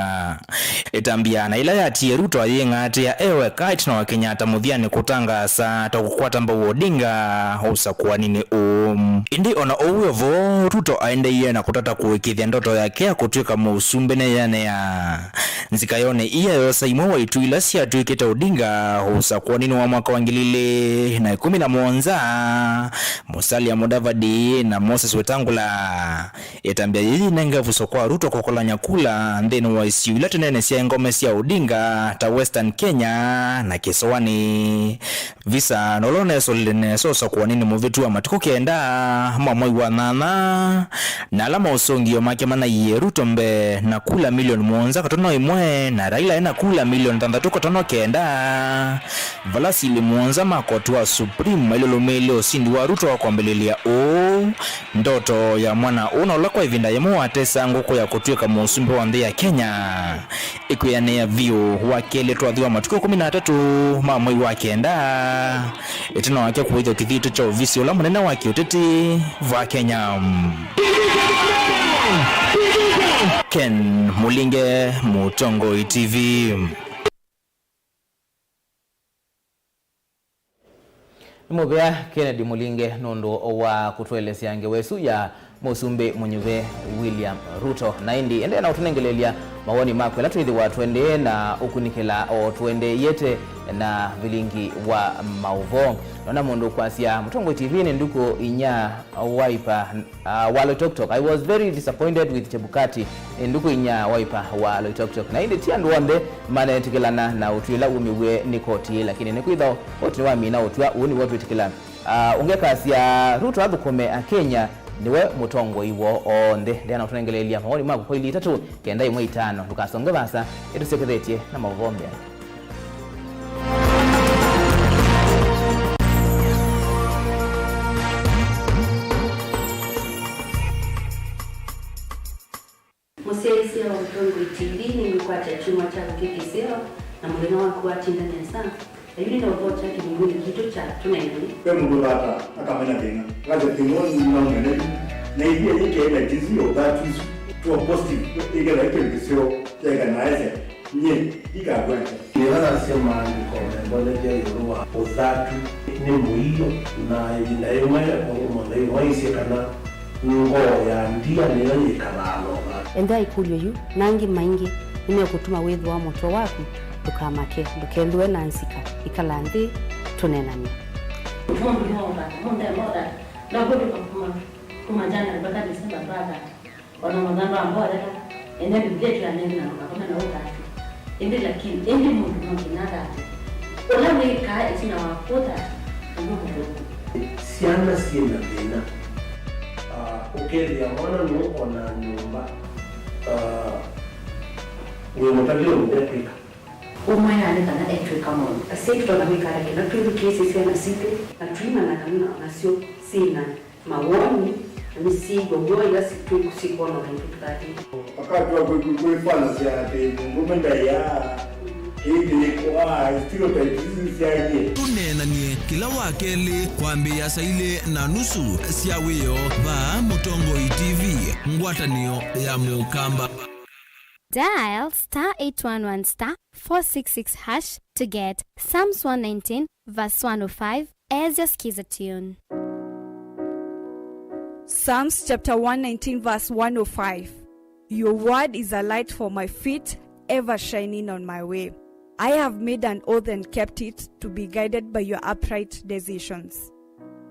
Ĩtambya na ĩla yatie Ruto ayĩng'atĩa e weka ĩtina wa Kenyatta mũthyanĩ kũtangaasa ta kũkwata mbau Odinga ũsakũaninĩ ũũ. Ĩndĩ o na ũu wĩ vo, Ruto aendeeie na kũtata kũĩkĩĩthya ndoto yake ya kũtw'ĩka mũsumbĩ neyanea. Nzika yone ii ayosa imwe wa itũ ila syatw'ĩkĩte Odinga ũsakũaninĩ wa mwaka wa ngili ili na ĩkũmi na mũonza, Musalia Mudavadi na Moses Wetangula. Ĩtambya yĩĩ yĩnenge ĩvuso kwa Ruto kũkolany'a kula nthĩnĩ wa isio ila tũnene sya ngome sya Odinga ta Western Kenya na kĩsũanĩ. Visa na ũla ũnesolile nesa ũsakũaninĩ mũvĩtu wa matukũ kenda ma mwai wa nyanya, na ala maũsũngĩo make manaiie Ruto mbee na kula milioni mũonza katono ĩmwe, na Raila ena kula milioni thanthatũ katono kenda, vala sili mũonza ma koti wa Supreme mailũlũmĩĩlye ũsindi wa Ruto wa kwambĩlĩlya ũũ. Ndoto ya mwana ũũ na ũla kwa ĩvinda yĩmwe watesa ngũkũ ya kũtw'ĩka mũsumbĩ wa nthĩ ya Kenya ĩkwĩanĩa vyũ. Wa kelĩ twathi wa matukũ ĩkũmi na atatũ ma mwei wa kenda, ĩtina wake kũĩthwa kĩthitũ kya ovisi ũla mũnene wa kĩũteti va Kenya. Ken Mũlinge, Mũtongoi T V. Nĩ mũvea Kennedy Mũlinge nũndũ wa kũtũelesya ngewa ĩsu ya Mũsumbĩ Mũnyuve William Ruto. Na ĩndĩ endeea na ũtũnengeleelya mawoni maku ĩla twĩthĩwa tũendee na ũkunĩkĩla o tũendeeyete na vilingi wa maũvoo. Nona mũndũ ũkwasya, Mũtongoi T V nĩ ndukũ inya Wiper. Uh, wa Loitoktok. I was very disappointed with Chebukati. Nĩ ndukũ inya Wiper wa Loitoktok. Na ĩndĩ ti andũ onthe manetĩkĩlana na ũtwi ũla wumiw'e nĩ koti, lakini nĩkwĩthwa koti nĩwamina ũtw'a ũũ nĩw'o twĩtĩkĩla. Uh, ũngekasya Ruto athũkũme Akenya, nĩwe mũtongoi woo onthe. Ndeea na ũtũnengeleelya mawoni maku kwa ili itatũ kenda ĩmwe itano. Ndũkasonge vaasa, ĩtũsyokethetye na maũvoo mbee. Mũsyaĩĩsya wa Mũtongoi T V nĩngũkwatya kyumwa kya kũkĩ kĩseo na mũthenya waku watinda nesa. Ayu nĩ maũvoo kya kĩlungunĩ kitũ kya Tũneenany'e. Ve mũndũ ũthata akamena thĩna. Akasya thĩna ũũ nĩnaũmena yu. Na ithyĩ yĩkĩe na jinsi ya ũthatu isu. Tuwa positive. Ĩkethĩa kĩndũ kĩseo kyaĩka na aĩsya. Nyie ndikagweta. Nĩla nasya maandĩko membonethya ĩũlũ wa ũthatu nĩ mũio, na ĩvinda yĩmwe mũndũ ũmwe aisye kana ngoo ya ndia nĩyo yĩkalaa na ũthatu. Ethĩa ĩkũlyo yu na angĩ maingĩ nĩmekũtuma wĩthĩwa mũtwe waku, ndũkamake, ndũkethĩwe na nzika, ĩkala nthĩ tũneenany'e. Mũndũ no ũthata, mũndũ ema ũthata, ndakũndĩka kuma, kuma January mpaka December twathata. Ona mũthanga wa mbolela, ene Biblia ĩtwĩa nengĩ na ndũkakome na ũthatu. Ĩndĩ lakini, ĩndĩ mũndũ no nginya athate. Ũla wĩkaa ĩtina wa kũthata, ũndũ mũthũku. Syana syĩ na thĩna. Ah, Ũkethĩa mwana nũkona nyũmba, ah, wĩ mũtavye ũndũ ekwĩka. Ũmwĩa nĩ kana etwĩka maũndũ. Asyai tũtonya kwĩka ata kĩla twĩthukĩĩsye syana sitũ, na tũimanya kana nasyo syĩ na mawoni, na nĩsyĩw'a w'o ila si-, twĩ-, sikwona maitũ tũthatĩte? Akatw'a kwĩ-, kwĩ-, kwĩfanasya atĩ mũndũũme ndaĩaa. Ĩndĩ, ah, stereotypes isu syaie. Tũneenanie kĩla wa kelĩ kwambĩĩa saa ilĩ na nusu sya wĩoo vaa Mũtongoi T V, ngwatanĩo ya Mũkamba. Dial star eight one one star four six six hash to get Psalms one nineteen verse one oh five as your skiza tune. Psalms chapter one nineteen verse one oh five. Your word is a light for my feet, ever shining on my way. I have made an oath and kept it, to be guided by your upright decisions.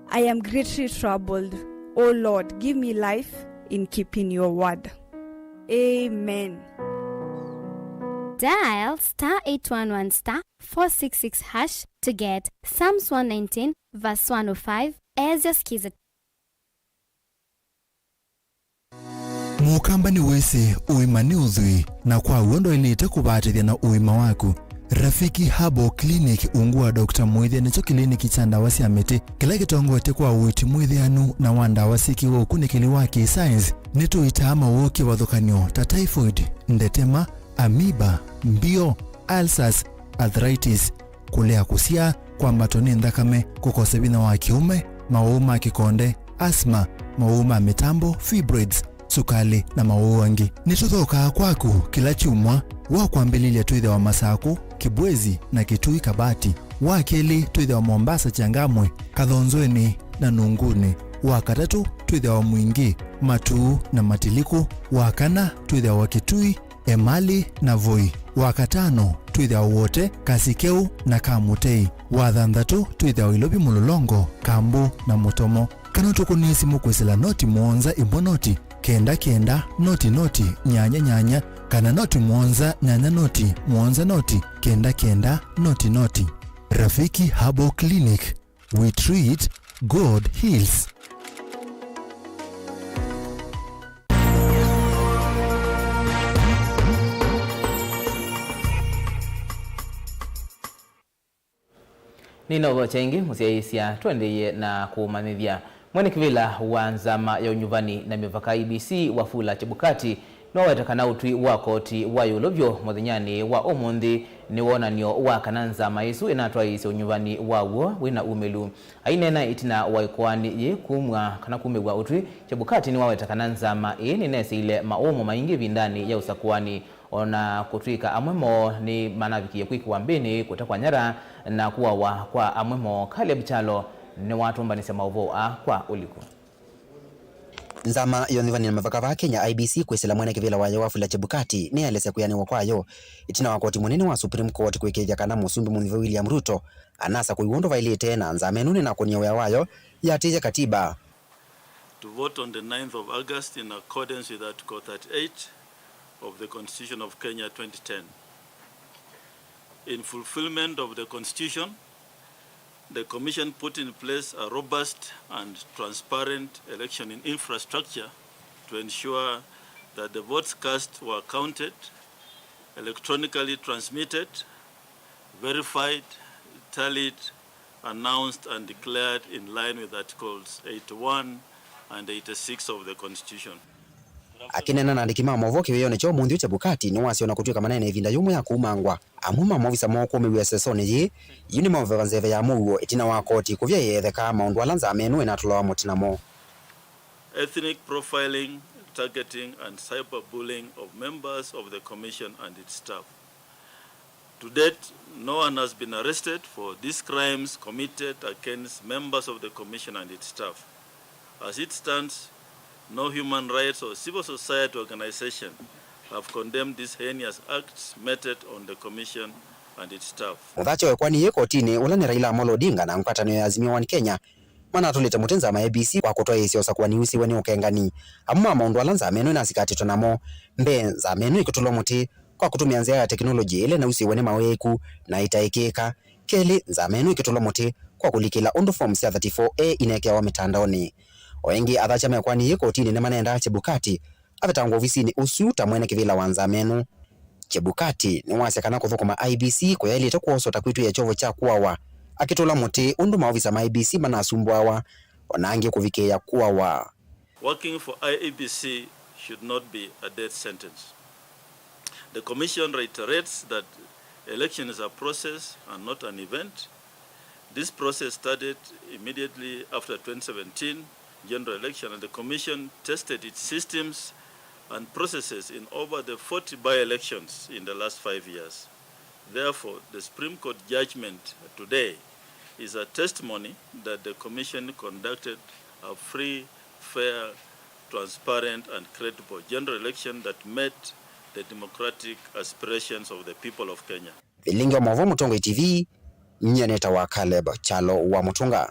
I am greatly troubled. O Lord, give me life in keeping your word. Amen. Dial star eight one one star four six six hash to get Psalms one nineteen verse one oh five as your skiza. Mũkamba nĩwĩsĩ ũima nĩ ũthwii, na kwa w'o ndwaĩlĩte kũvatĩthya na ũima waku. Rafiki Herbal Clinic, ungu wa Doctor Mwĩthya, nĩkyo kĩliniki kya ndawa sya mĩtĩ kĩla kĩtongoetye kwa ũiiti mwĩthĩanu na wa ndawa syĩkĩwe ũkunĩkĩli wa kĩ-science. Nĩtũitaa mawũũ kĩvathũkany'o ta typhoid, ndetema, amoeba, mbio, ulcers, arthritis, kũlea kũsyaa, kwambatwa nĩ nthakame, kũkosa vinya wa kĩũme, mawũũ ma kĩkonde, asthma, mawũũ ma mĩtambo, fibroids, sukalĩ, na mawũũ angĩ. Nĩtũthookaa kwaku kĩla kyumwa. Wa kwambĩlĩlya twĩthĩawa Masakũ, Kibwezi, na Kitui Kabati. Wa kelĩ twĩthĩawa Mombasa, Changamwe, Kathonzweni, na Nunguni. Wa katatũ twĩthĩawa Mwingi, Matuu, na Matiliku. Wa kana twĩthĩawa Kitui, Emali, na Voi. Wa katano twĩthĩawa Wote, Kasikeu, na Kamutei. Wa thanthatũ twĩthĩawa Ilovi, Mũlolongo, Kambu, na Mũtomo. Kana ũtũkũnĩe simũ kwĩsĩla noti mũonza ĩmwe noti kenda kenda noti noti nyanya nyanya, kana noti mũonza nyanya noti mũonza noti kenda kenda noti noti. Rafiki Herbal Clinic, we treat, God heals. Nĩnaũthokya ĩngĩ, mũsyaĩĩsya, tũendeeye na kũũmanyĩthya. Mwene kĩvĩla wa nzama ya ũnyuvani na mĩvaka, I E B C, Wafula Chebukati, nĩwaweta kana ũtwi wa koti wa ĩũlũ vyũ mũthenyanĩ wa ũmũnthĩ nĩ wonany'o wa kana nzama ĩsu ĩnatwaĩĩsya ũnyuvani waw'o wĩ na umĩlu. Aineena ĩtina wa ĩkoani yĩĩ kumw'a kana kumĩw'a ũtwi, Chebukati nĩwaweta kana nzama ĩĩ nĩneesĩile maũũmo maingĩ ĩvindanĩ ya ũsakũani. O na kũtw'ĩka amwe moo nĩmanavikie kwĩkĩwa mbĩnĩ, kũtekwa nyara, na kũawa kwa amwe moo, Caleb Kyalo nĩwatũmbanĩsya maũvoo aa kwa ũliku. Nzama ya ũnyuvani na mavaka vaa Kenya, I E B C, kwĩsĩla mwene kĩvĩla wayo Wafula Chebukati nĩyaelesya kwĩanĩwa kwayo ĩtina wa koti mũnene wa Supreme Court kũĩkĩĩthya kana Mũsumbĩ mũnyuve William Ruto anasakũiw'a ũndũ vaĩlĩte, na nzama ĩno nĩnakũnie wĩa wayo yĩatĩĩe katiba. To vote on the ninth of August in accordance with Article thirty-eight of the Constitution of Kenya twenty ten. In fulfillment of the Constitution, the Commission put in place a robust and transparent election in infrastructure to ensure that the votes cast were counted, electronically transmitted, verified, tallied, announced and declared in line with Articles eighty-one and eighty-six of the Constitution. Akĩneena na andĩki ma maũvoo kĩwĩonĩ kya ũmũnthĩ, Chebukati nĩwasya o na kũtw'ĩka manaĩ na ĩvinda yũmũ ya kũumangwa, amwe ma maovisa moo kũmĩw'a ĩsesonĩ yĩĩ yu nĩmaũveva nzeve ya mũuo ĩtina wa koti kũvya ĩyetheka maũndũ ala nzama ĩno ĩnatũlawa mũtĩ namo. Ethnic profiling, targeting and cyberbullying of members of the Commission and its staff. To date, no one has been arrested for these crimes committed against members of the Commission and its staff. As it stands, no human rights or civil society organization have condemned these heinous acts meted on the Commission and its staff. Mũthakya wa ĩkoani yĩĩ kotinĩ, ũla nĩ Raila Amolo Odinga na ngwatanĩo ya Azimio One Kenya, manatũlĩte mũtĩ nzama ya I E B C kwa kũtwaĩĩsya ũsakũani wusĩwe nĩ ũkengani. Amwe ma maũndũ ala nzama ĩno ĩnasikatĩtwe namo, mbee, nzama ĩno ĩkĩtũlwa mũtĩ kwa kũtũmĩa nzĩa ya tekinolongyi ĩla ĩnausĩwe nĩ mawĩĩku na ĩtaĩkĩĩka. Kelĩ, nzama ĩno ĩkĩtũlwa mũtĩ kwa kũlikĩla ũndũ form sya thirty-four A inekeawa mĩtandaonĩ. O ĩngĩ, athakya mekoani yĩĩ kotinĩ nĩmanendaa Chebukati avetangwe ovisinĩ ũsu ta mwene kĩvĩla wa nzama ĩno. Chebukati nĩwasya kana kũthũkũma I E B C kũyaĩlĩte kwoswa ta kwĩtw'ĩĩa kyovo kya kũawa, akĩtũla mũtĩ ũndũ maovisa ma I E B C manasumbũawa, o na angĩ kũvikĩĩa kũawa. Working for I E B C should not be a death sentence. The Commission reiterates that election is a process and not an event. This process started immediately after twenty seventeen general election, and the Commission tested its systems and processes in over the forty by-elections in the last five years. Therefore, the Supreme Court judgment today is a testimony that the Commission conducted a free, fair, transparent and credible general election that met the democratic aspirations of the people of Kenya. Vilingi wa Mauvoo, Mũtongoi T V, nyie nĩtawa Caleb Kyalo wa Mũtũnga.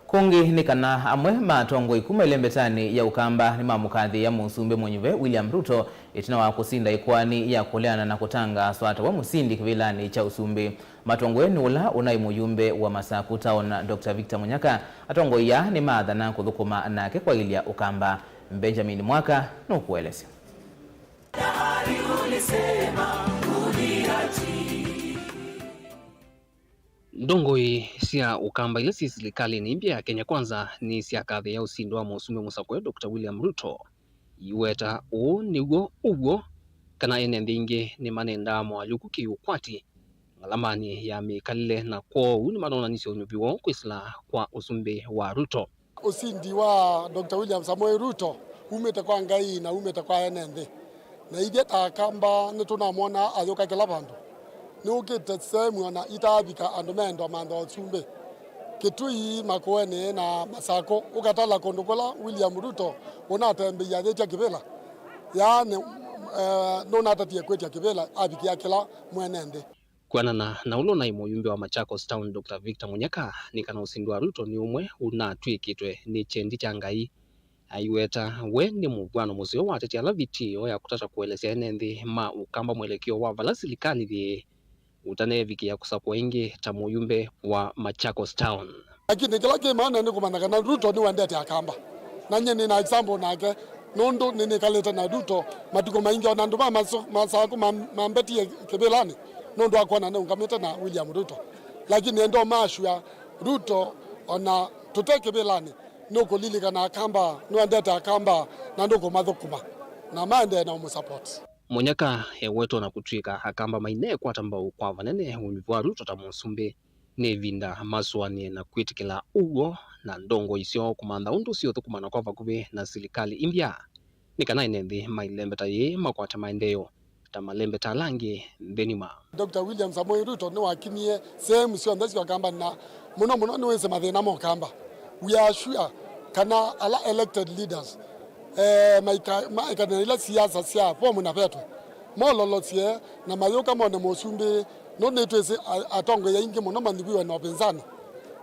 Kũngĩ nĩ kana amwe ma atongoi kuma ĩlembetanĩ ya Ũkamba nĩmamũkathĩĩa Mũsumbĩ mũnyuve William Ruto ĩtina wa kũsinda ĩkoani ya kũleana na kũtangaaswa ta we mũsindi kĩvĩlanĩ kya ũsumbĩ. Matongoi nĩ ũla ũnaĩ mũyumbe wa Masaku Town, Doctor Victor Munyaka. Atongoi aa nĩmaathana kũthũkũma nake kwaĩlya Ũkamba. Benjamin Mwaka nũkũelesya. Ndongoi sya Ũkamba ila syĩ silikalĩnĩ ĩmbya ya Kenya Kwanza nĩsyakathĩĩa ũsindi wa mũsumbĩ mũsakũe Doctor William Ruto. Iweta ũũ nĩw'o ũw'o kana ene nthĩ ingĩ nĩmanendaa moalyũku kĩ-ũkwati ngalamanĩ ya mĩkalĩle, na kwoou nĩmanonanisye ũnyuvi woo kwĩsĩla kwa ũsumbĩ wa Ruto. Ũsindi wa Doctor William Samoei Ruto umĩte kwa Ngai na umĩte kwa ene nthĩ. Na ithyĩ ta Akamba nĩtũnamwona ayũka kĩla vandũ. Nĩũkĩte sehemu ona itaavika andũ meendwa mantha ũsumbĩ. Kitui, Makueni na Masakũ, ũkatala kũndũ kũla William Ruto ũnatembeie ayĩtya kĩvĩla. Yaani, eh, nũnatatie kwĩtya kĩvĩla avikĩa kĩla mwene nthĩ. Kwĩanana na ũla ũnaĩ mũyumbe wa Machakos Town, Doctor Victor Munyaka, nĩ kana ũsindi wa Ruto nĩ ũmwe ũnatw'ĩkĩtwe nĩ kyendi kya Ngai. Aiweta we nĩ mũvw'ano mũseo wa ateti ala vitio ya kũtata kũelesya ene nthĩ ma Ũkamba mwelekeo wa vala silikalĩ yĩĩ ũtanevikĩa kũsakũa ĩngĩ ta mũyumbe wa Machakos Town. Lakini kĩla kĩ maana nĩ kũmanya kana Ruto nĩwendete Akamba. Na nyie nĩ na example nake, nũndũ nĩnĩkalĩte na Ruto matukũ maingĩ, ona andũ ma maso-, Masakũ mam-, mambetie kĩvĩlanĩ, nũndũ wa kwona nĩũngamĩte na William Ruto. Lakini enda ũma assure Ruto, ona tũte kĩvĩlanĩ, nũkũlilikana Akamba, nĩwendete Akamba, na ndũkũmathũkũma, na maendee na ũmũsupport. Munyaka ewetwa na kũtw'ĩka Akamba mainekwata mbau kwa vanene ũnyuvi wa Ruto ta mũsumbĩ. Nĩ ĩvinda masũanĩe na kwĩtĩkĩla ũw'o na ndongoi syoo kũmantha ũndũ siũthũkũmana kwa vakuvĩ na silikalĩ imbya, nĩ kana ene nthĩ ma ĩlembeta yĩĩ makwate maendeeo ta malembeta ala angĩ nthĩnĩ wa. Doctor William Samoei Ruto nĩwakinyie sehemu syonthe sya Ũkamba, na mũno mũno nĩwĩsĩ mathĩna ma Ũkamba. We are sure kana ala elected leaders, eh, maika-, maekanĩla ila siasa sya Bomu na Petwe, mololosye na mayũka mone mũsumbĩ, nũndũ nĩtwĩsĩ a-, atongoi aingĩ mũno manyuviwe na ũpinzani.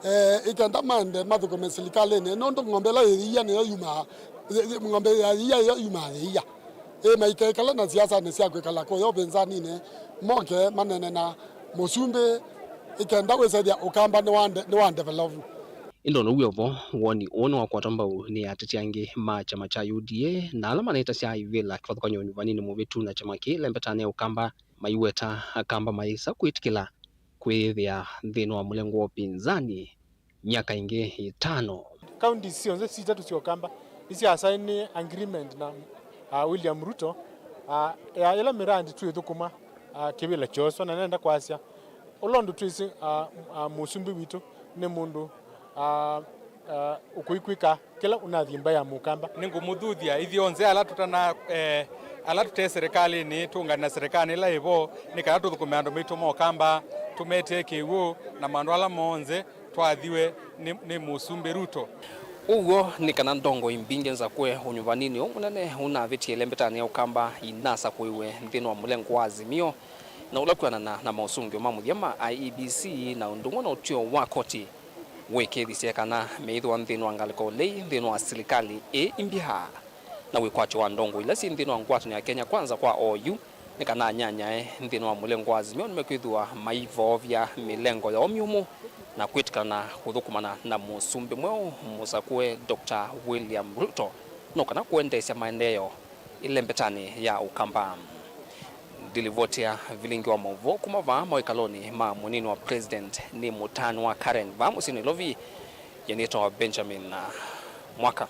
Eh, ĩkenda maende mathũkũme silikalĩnĩ, nũndũ ng'ombe ĩla yĩia nĩyo yumaa, y-, y-, ng'ombe ya yĩia ĩyo yumaa yĩia. Ĩ, maikekala na siasanĩ sya kwĩkala kũya ũpinzaninĩ, moke manene na mũsumbĩ, ĩkenda wĩsethya Ũkamba nĩwa nde-, nĩwa develop. Ĩndĩ o na wĩ o vo, woni ũũ nĩwakwatwa mbau nĩ ateti angĩ ma kyama kya U D A na ala manaitasya ivĩla kĩvathũkany'o ũnyuvaninĩ mũvĩtu na kyama kĩĩ lembetanĩ ya Ũkamba, maiweta Akamba mayĩsa kwĩtĩkĩla kwĩyĩthĩa nthĩnĩ wa mũlengo wa ũpinzani myaka ĩngĩ ĩtano. Kaunti syonthe sitatũ sya Ũkamba nĩsyasaini agreement na, ah, William Ruto, ah, ya ĩla mĩrandi twĩthũkũma, ah, kĩvĩla kyoswa, na nenda kwasya ũla ũndũ twĩsĩ, ah, ah, mũsumbĩ witũ nĩ mũndũ, ah, ah, ũkũikwĩka kĩla ũnathi mbaĩ ya Mũkamba. Nĩngũmũthuthya ithyonthe ala tũtana, eh, ala tũte serikalĩnĩ, tũũngane na serikalĩ ĩla ĩvo, nĩ kana tũthũkũme andũ maitũ ma Ũkamba, tũmetee kĩw'ũ na maũndũ ala monthe twathiwe nĩ, nĩ Mũsumbĩ Ruto. Ũw'o nĩ kana ndongoi mbingĩ nzakũe ũnyuvaninĩ ũũ mũnene ũnavĩtie ĩlembetanĩ ya Ũkamba inasakũiwe nthĩnĩ wa mũlengo wa Azimio, na ũla kwĩanana na maũsũngĩo ma mũthya ma I E B C na ũndũ ũmwe na ũtw'ĩo wa koti wĩkĩĩthisye kana meĩthĩwa nthĩnĩ wa ngalĩko ũlei nthĩnĩ wa silikalĩ ĩ imbya. Na wĩkwatyo wa ndongoi ila syĩ nthĩnĩ wa ngwatanĩo ya Kenya Kwanza kwa oyu nĩ kana anyanyae nthĩnĩ wa mũlengo wa Azimio nĩmekwĩthĩwa maivoovya mĩlengo yoo myũmũ na kwĩtĩkana na kũthũkũmana na mũsumbĩ mweũ mũsakũe Doctor William Ruto nũkana kũendeesya maendeeo ĩlembetanĩ ya Ũkamba. Ndilivoti ya vilingi wa maũvoo kuma vaa mawĩkalonĩ ma mũnini wa president nĩ mũtanu wa Karen vaa mũsyĩ Nairobi, yanĩtawa Benjamin Mwaka.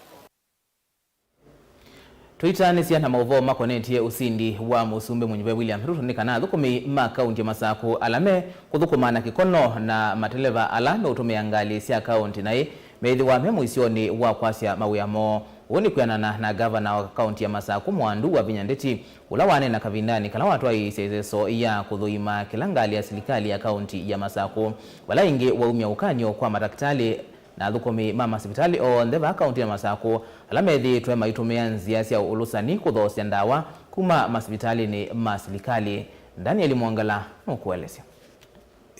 Tũitaanĩsya na maũvoo makonetye ũsindi wa mũsumbĩ mũnyuve William Ruto nĩ kana athũkũmi ma kaunti ya Masakũ ala me kũthũkũma na kĩkono na mateleva ala meũtũmĩa ngalĩ sya kaunti naĩ methĩwa me mũisyonĩ wa kwasya mawĩa moo. Ũu nĩ kwĩanana na ngavana wa kaunti ya Masakũ Mwandu Wavinya Ndeti, ũla waneena kavindanĩ kala watwaĩĩsya ĩseso ya kũthũima kĩla ngalĩ ya silikalĩ ya kaunti ya Masakũ, vala ĩngĩ waumya ũkany'o kwa matakĩtalĩ na athũkũmi ma masivitalĩ onthe vaa kaunti ya Masakũ ala methĩĩtwe maitũmĩa nzĩa sya ũlũsani kũthoosya ndawa kuma masivitalĩnĩ ma silikalĩ. Daniel Mwongela nũkũelesya.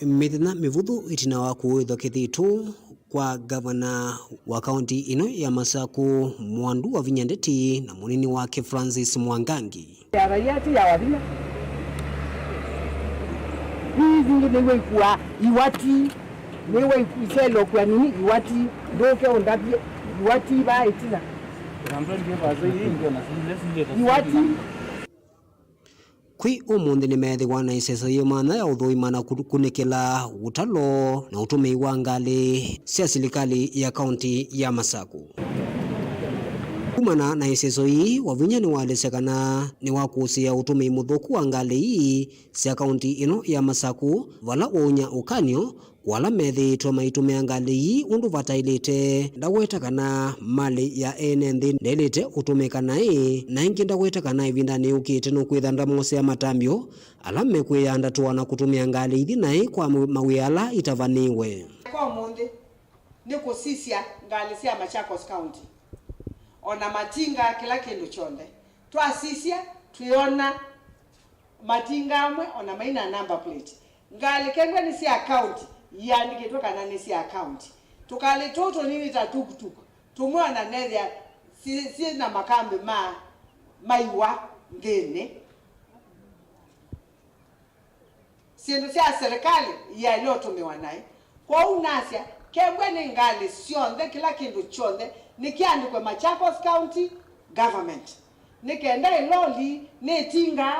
Mĩthenya mĩvũthũ ĩtina wa kũĩthwa kĩthitũ kwa ngavana wa kaunti ĩno ya Masakũ Mwandu Wavinya Ndeti na mũnini wake Francis Mwangangi, ya raia ti ya Wavinya. Ii zingi niwe ikua iwati, niwe iku-, iselo kwa nini iwati, nduke undavye iwati ba itina. Iwati. Kwĩ ũmũnthĩ nĩmeethĩwa na ĩseso yĩ maana ya ũthũima na ũkunĩkĩla ũtalo na ũtũmĩi wa ngalĩ sya silikalĩ ya kaunti ya Masakũ. Kumana na ĩseso ii, Wavinya nĩwaelesya kana nĩwakũsĩĩa ũtũmĩi mũthũku wa ngalĩ ii sya kaunti ĩno ya Masakũ, vala waumya ũkany'o kwa ala methĩĩtwe maitũmĩa ngalĩ ii ũndũ vataĩlĩte. Ndaweta kana malĩ ya ene nthĩ ndĩlĩte ũtũmĩka naĩ, na ĩngĩ ndaweta kana ĩvindanĩ yũkĩte nũkwĩtha ndamosea matambyo ala mekwĩyandatũa na kũtũmĩa ngalĩ ithi naĩ kwa mawĩa ala itavanĩĩwe. Kwa ũmũnthĩ, nĩ kũsisya ngalĩ sya Machakos County, o na matinga, kĩla kĩndũ kyonthe. Twasisya, twĩona matinga amwe o na maina number plate. Ngalĩ kengwe nĩ sya county, iandĩkĩtwe kana nĩ sya county. Tũkalĩ tũũ tũnini ta tukutuku, tũmwe o na nethĩa syĩ, syĩ na makambĩ ma maiwa nthĩnĩ. Syĩndũ sya serikali iyaĩle ũtũmĩwa naĩ. Kwoou nasya, kembwe nĩ ngalĩ syonthe, kĩla kĩndũ kyonthe nĩkĩandĩkwe Machakos County Government, nĩ kenda ĩloli, nĩ ĩtinga,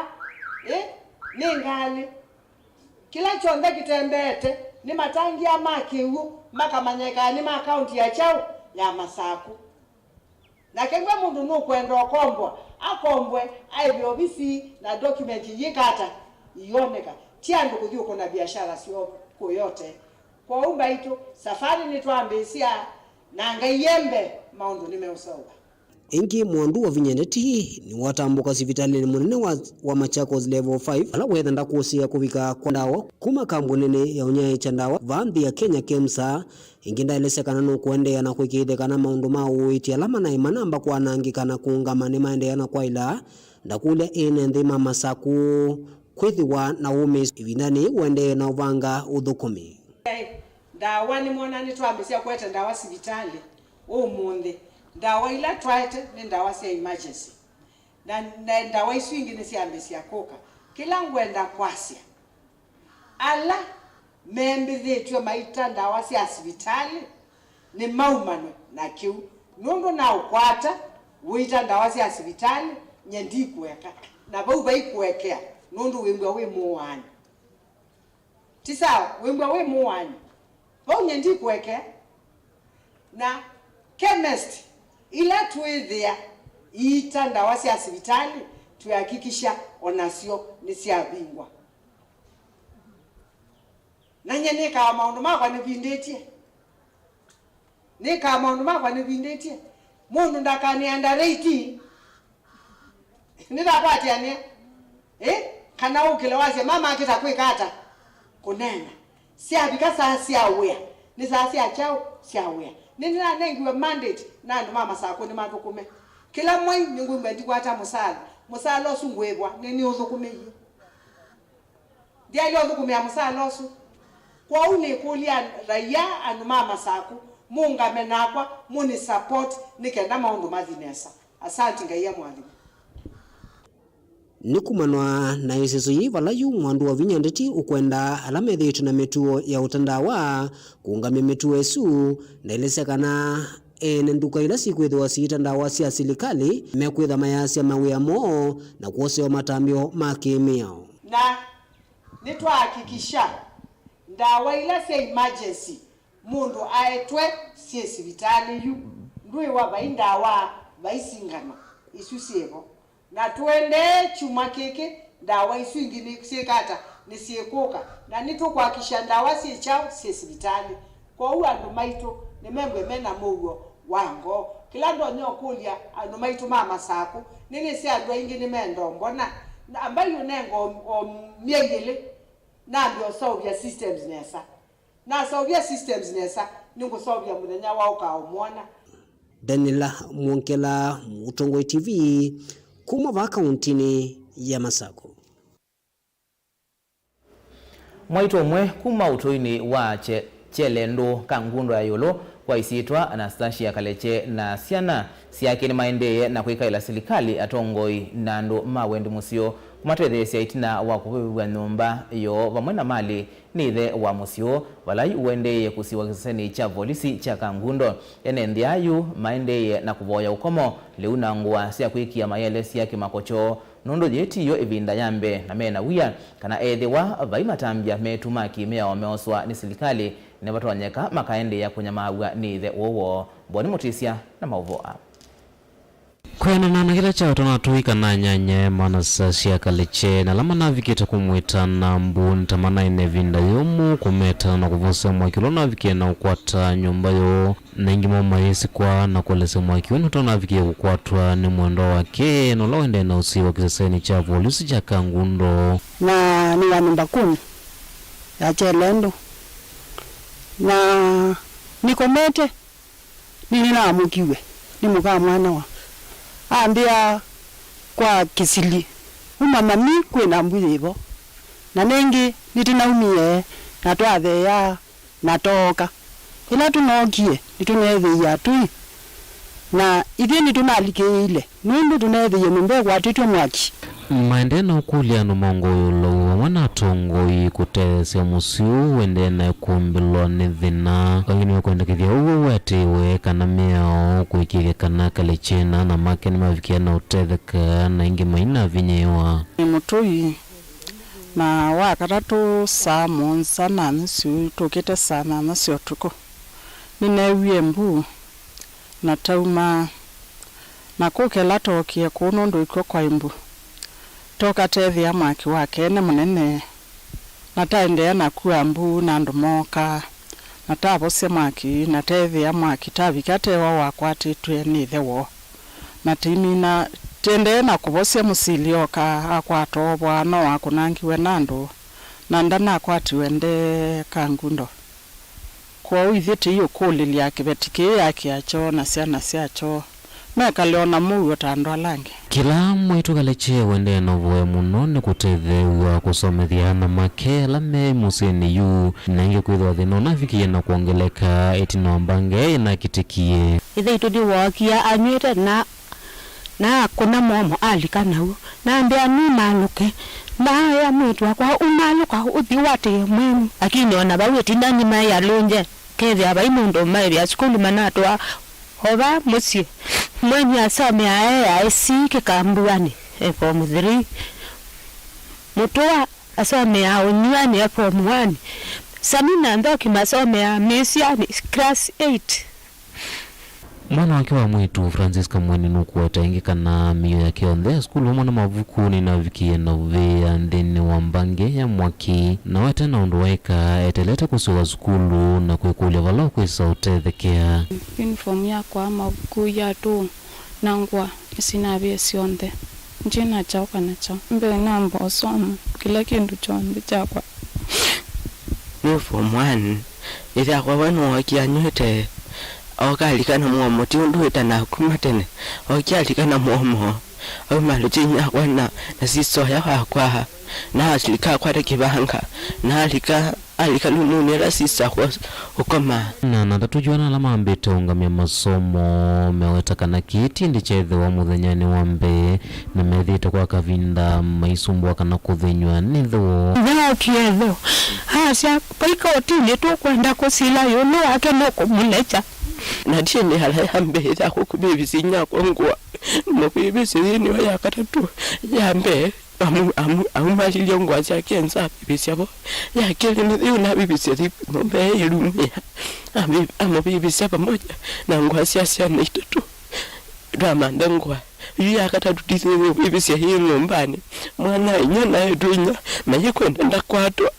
ĩ, nĩ ngalĩ, kĩla kyonthe kĩtembeete, nĩ matangia ma kĩw'ũ, makamanyĩkaa nĩ ma kaunti ya kyaũ? Ya Masakũ. Nake ngwe mũndũ nũkwenda ũkombwa, akombwe, aĩve ovisi na document iyĩka ata? Iyoneka. Ti andũ kũthi ũkũna biashara syoo kũyote. Kwoou mbaitũ, safari nĩtwambĩĩsya, na Ngai e mbee, maũndũ nĩmeũseũva. Ĩngĩ, Mwandu Wavinya Ndeti nĩwatambũka sivitalĩnĩ mũnene wa, wa Machakos Level five, vala weetha ndakũsĩĩa kũvika kwa ndawa kuma kambunĩnĩ ya ũnyaĩĩkya ndawa vaa nthĩ ya Kenya, KEMSA, Ĩngĩ ndaelesya kana nũkũendeea na kũĩkĩĩthya kana maũndũ ma ũĩti ala manaĩ manamba kwanangĩka na kũũngama nĩmaendeea na kwaĩla. Ndakũlya ene nthĩ ma Masakũ kwĩthĩwa na ũmĩĩsyo ĩvindanĩ yĩĩ ũendee na ũvanga ũthũkũmi. Ndawa, nĩmwona nĩtwambĩsya kũete ndawa sivitalĩ ũmũnthĩ. Ndawa ila twaete nĩ ndawa sya emergency. Na, na ndawa isu ingĩ nĩsyambĩsya kũka. Kĩla ngwenda kwasya, ala membĩthĩtw'e maita ndawa sya sivitalĩ nĩmaumanwe na kĩu, nũndũ naũkwata wĩita ndawa sya sivitalĩ, nye ndikũeka, na vau vai kũekea, nũndũ wĩmbwa wĩ mũwaani. Ti sawa, wĩmbwa wĩ mũwaani. Vau nye ndikũekea. Na chemist ila twĩthĩa iita ndawa sya sivitalĩ, twĩhakikisha o nasyo nĩsyavingwa. Na nyie nĩkaa maũndũ makwa nĩvindĩtye. Nĩkaa maũndũ makwa nĩvindĩtye. Mũndũ ndakanĩenda reiti. Nĩtakwatĩanĩa. Ĩ? Kana ũkĩle wasya, "Mama akĩta kwĩka ata?" Kũneena. Syavika saa sya wĩa. Nĩ saa sya kyaũ? Sya wĩa. Nĩnĩnanengiwe mandate na andũ ma Masakũ nĩmathũkũme. Kĩla mwei nĩngwĩw'a ndikwata mũsaala. Mũsaala ũsu ngwĩvwa nĩnĩũthũkũmĩie. Ndyaĩle ũthũkũmĩa mũsaala ũsu. Kwoou nĩkũlya raia, andũ ma Masakũ, mũũngame nakwa, mũnĩ support nĩ kenda maũndũ mathi nesa. Asanti, Ngai amũathime. Nĩ kumanwa na ĩseso yĩĩ vala yu Mwandu wa Vinya Ndeti ũkwenda ala methĩĩtwe na mĩtuo ya ũta ndawa kũũngamya mĩtuo ĩsu, na elesya kana ene nduka ila sikwĩthĩwa siita ndawa sya silikalĩ mekwĩtha mayasya mawĩa moo na kwosewa matambyo ma kĩ-mĩao. Na nĩtwahakikisha ndawa ila sya emergency mũndũ aetwe syĩ sivitalĩ yu, ndwĩwa vai ndawa, vai singano, isu syĩvo. Na tũendee kyumwa kĩkĩ, ndawa isu ingĩ nĩsyĩka ata? Nĩsyĩkũka. Na nĩtũkwakisha ndawa syĩ kyaũ? Syĩ sivitalĩ. Kwoou andũ maitũ nĩmembwe mena mũuo wa ngoo. Kĩla ndonya ũkũlya andũ maitũ ma Masakũ, nĩnĩsĩ andũ aingĩ nĩmenda ũmbona. Na ambai ũnenga o, o myei ĩlĩ, nambe ũseũvya systems nesa. Naseũvya systems nesa, nĩngũseũvya mũthenya wa ũkaũmwona. Daniel Mwongela, Mũtongoi T V, kuma vaa kauntinĩ ya Masakũ. Mwaitũ ũmwe kuma ũtũinĩ wa Kye-, Kyelendũ, Kangundo ya ĩũlũ, kwa ĩsyĩtwa Anastasia Kaleche na syana syake nĩmaendeeye na kwĩkaĩla silikalĩ, atongoi na andũ ma wendi mũseo kũmatetheesya ĩtina wa kũvĩvw'a nyũmba yoo vamwe na malĩ nĩ ĩthe wa mũsyĩ ũũ, vala yu ũendeeye kũsiwa kĩsesenĩ kya volisi kya Kangundo. Ene nthĩ aa yu maendeeye na kũvoya ũkomo, lĩu na ngũa sya kwĩkĩa mayĩelesya kĩmako kyoo, nũndũ yĩĩ ti yo ĩvinda ya mbee, na mena wia kana ethĩwa vai matambya metu ma kĩ-mĩao meoswa nĩ silikalĩ, nĩvatonyeka makaendeea kũnyamaaw'a nĩ ĩthe ũũ woo. Mboni Mũtĩsya na maũvoo aa. Kwĩanana na kĩla kyawetanwa na atũi kana anyanyae ma Anastasia Kaleche, na ala manavikĩte kũmwĩta na mbũnĩ ta manaĩ na ĩvinda yũmũ kũmeta na kũvosea mwaki ũla ũnavikie na ũkwata nyũmba yoo, na aingĩ moo mayĩsikwa na kũelesya mwaki ũũ nũtonavikie kũkwatwa nĩ mwendwa wake, na ũla ũendee na ũsiwa kĩsesenĩ kya volisi kya Kangundo. Na nĩ wa nyũmba kũmi ya Kyelendũ, na nĩkomete nĩnĩnaamũkiw'e nĩ mũka mwana wa ambĩa kwa kĩsili, "Uma mami, kwĩna mbu yĩvo." Na nĩngĩ nĩtũnaumie na twatheea na tooka. Ĩla tũnookie, nĩtũneethĩie atũi, na ithyĩ nĩtũnalikĩĩile. Nũndũ tũneethĩie nyũmba ĩkwatĩtw'e mwaki. Maendee na ũkũlya andũ ma ũngũĩ ũlau vamwe na atongoi kũtetheesya mũsyĩ ũũ ũendee na kũmbĩlwa nĩ thĩna. Angĩ nĩmekwendekethya ũw'o ũatĩĩwe kana mĩao kũĩkĩĩthya kana Kaleche na ana make nĩmavikĩa na ũtetheka na aingĩ mainavinyĩĩwa. Nĩ mũtũi, na wa katatũ saa mũonza na nusu tũkĩte saa nyanya sya ũtukũ, nĩneewie mbu na tauma, na kũkela tookie kũu nũndũ ikw'ũ kwaĩ mbu. Tũkatethĩa mwaki wa kene mũnene, na taendeea na kua mbu na andũ mooka, na tavosya mwaki, na teethĩa mwaki tavika tewa wakwatĩtw'e nĩ ĩthe woo. Na tĩmina, tĩendee na kũvosya mũsili oka akwata ovwa no wakũnangiwe na andũ, na ndanakwatiwe nde Kangundo. Kwoou ithyĩ tĩiũkũlĩlya kĩveti kĩĩ akĩa kyoo na syana sya kyoo mekale o na mũuo ta andũ ala angĩ. Kĩla mwaitũ Kaleche ũendee na ũvoya mũno nĩ kũtetheew'a kũsomethya ana make ala me mũsyĩnĩ yu, na ĩngĩ kwĩthĩwa thĩna ũnavikie na kwongeleka ĩtina wa mbange ĩnakĩtĩkie. Ĩthe witũ nĩwookie anyw'ĩte na na akũna mũomo alika naw'o. Nambĩa, "Nũmalũke." Naea mwĩĩtu wakwa, "Ũmalũka ũthi ũatĩĩe mwĩĩmu." Lakini o na vau ĩtina nĩmaĩ alũngye, kethĩa vai mũndũ maĩvĩa sukulu manatwaa o vaa mũsyĩ. Mweni asomeaa e I C Kĩkambuanĩ, e form three. Mũtũa asomeaa Ũnyuanĩ, e form one. Samina Nthoki masomeaa Mĩsyanĩ, class eight. Mwana wake wa mwĩĩtu, Francisca Mweni, nũkũweta ĩngĩ kana mĩio yake yonthe ya sukulu vamwe na mavuku nĩnavikie na ũvĩĩa nthĩnĩ wa mbange ya mwaki, na wete na ũndũ waĩka eteelete kũsyoka sukulu na kwĩkũlya vala ũkwĩsa ũtethekea. Uniform yakwa, mavuku, iatũ, na ngũa nĩsinavĩe syonthe. Ndyĩ na kyaũ kana kyaũ. Mbee namba ũsomo, kĩla kĩndũ kyonthe kyakwa. Nĩ form one, ĩthe wakwa we nĩwookie anyw'ĩte, ooka alika na mũomo, ti ũndũ wĩtana kuma tene, ookie alika na mũomo, auma lũkyeni yakwa na, na sisoya wakwa, na alika akwata kĩvanga, na alika Alika lumunĩ ĩla sisya kũkomaa. Na na atatũ yu ana ala mambĩte ũngamya masomo meweta kana kĩĩ ti ĩndĩ kyeethĩwa mũthenyanĩ wa mbee, na methĩĩtwe kwa kavinda maisumbũa kana kũthenywa nĩ thoo. Ithe wa kĩetheo asya, vai kotinĩ tũkwenda kũsila ĩũlũ wake nũkũmũlekya. Na ti ĩndĩ ala ya mbee ya kũkũvĩvĩsya inyakwa ngũa, nĩmũvĩvĩsye yĩĩ nĩyo ya katatũ. Ya mbee, amu- amu- aumalilye ngũa syake nza avĩvĩsya vo. Ya kelĩ nĩ yĩu navĩvĩsya nyũmba ĩlumĩa, amũvĩvĩsya pamoja na ngũa sya syana itatũ. Twamantha ngũa. Yu ya katatũ tithĩ ũvĩvĩsya yĩ nyũmbanĩ. Mwana inya naetwe inya, na yĩkwenda ndakwatwa.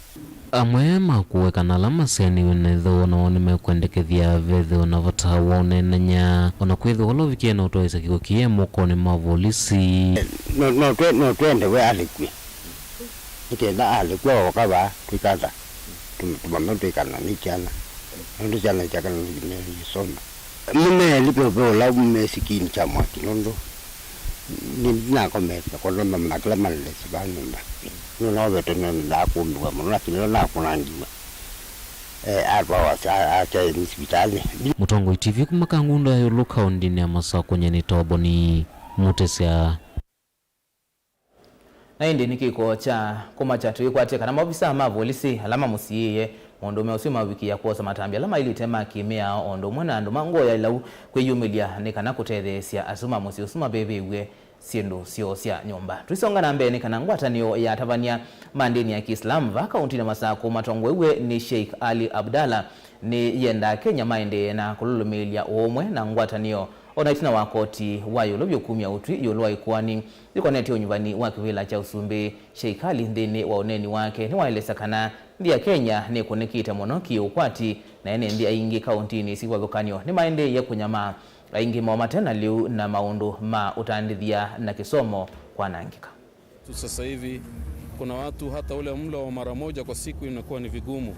Amwe makuwe kana ala maseanĩw'e na ĩthe woo nao nĩmekwendekethya vethĩwe na vata wa ũneenany'a, o na kwĩthĩwa ũla ũvikie na ũtwaĩĩsya kĩko kĩĩ e mokonĩ ma volisi. No, no twe- no twende we alĩkw'e. Nĩ kenda alĩkw'a oka vaa twĩkatha. Tũmame twĩkana nĩ syana. Nũndũ syana syakana nĩisoma. Mũneeli ve ũla me sikiini kya mwaki nũndũ nĩnakomete kũndũ mamina kĩla malelesye vaa nyũmba. Nũnaovetwe nĩendaa kũũmĩw'a mũno, lakini ĩla nakũnangiw'a, eh, atwawa asyaĩni sivitalĩ. Mũtongoi T V kuma Kangunda ĩũlũ kaũndĩnĩ ya Masakũ, nyie nĩ Toboni Mũtesya. Na ĩndĩ nĩ kĩko kya kũmakya tũikwatya kana maovisaa ma volisi ala mamũsiĩĩe mũndũũme ũsu maũvikĩĩa kwosa matambya ala maĩlĩte ma kĩ-mĩao, o ũndũ ũmwe na andũ ma ngoo ya ĩlau kwĩyumĩlya nĩ kana kũtetheesya asu ma mũsyĩ ũsu mavĩvĩw'e syĩndũ syoo sya nyũmba. Tũisonga na mbee, nĩ kana ngwatanĩo ya atavany'a ma ndĩni ya Kĩislamu vaa kaũntĩnĩ ya Masakũ matongoew'e nĩ Sheikh Ali Abdallah nĩyendaa Kenya maendee na kũlũlũmĩĩlya ũũmwe na ngwatanĩo, o na ĩtina wa koti wa ĩũlũ vyũ kumya ũtwi ĩũlũ wa ĩkoani yĩkonetye ũnyuvani wa kĩvĩla kya ũsumbĩ. Sheikh Ali nthĩnĩ wa ũneeni wake nĩwaelesya kana nthĩ ya Kenya nĩkũnĩkĩte mũno kĩ-ũkwati, na ene nthĩ aingĩ kaũntĩnĩ syĩ kĩvathũkany'o nĩmaendeeie kũnyamaa, aingĩ moo mate na lĩu na maũndũ ma ũtandĩthya na kĩsomo kwanangĩka. Tu sasa hivi, kuna watu hata ule mlo wa mara moja kwa siku inakuwa ni vigumu.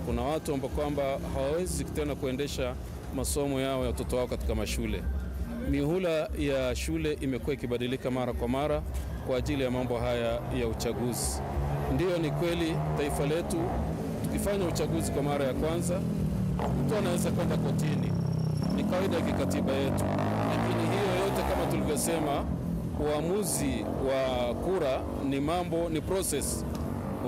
Kuna watu ambao kwamba hawawezi tena kuendesha masomo yao ya watoto wao katika mashule. Mihula ya shule imekuwa ikibadilika mara kwa mara kwa ajili ya mambo haya ya uchaguzi. Ndiyo, ni kweli, taifa letu, tukifanya uchaguzi kwa mara ya kwanza, mtu anaweza kwenda kotini. Ni kawaida ya kikatiba yetu. Lakini hiyo yote, kama tulivyosema, uamuzi wa kura ni mambo, ni process.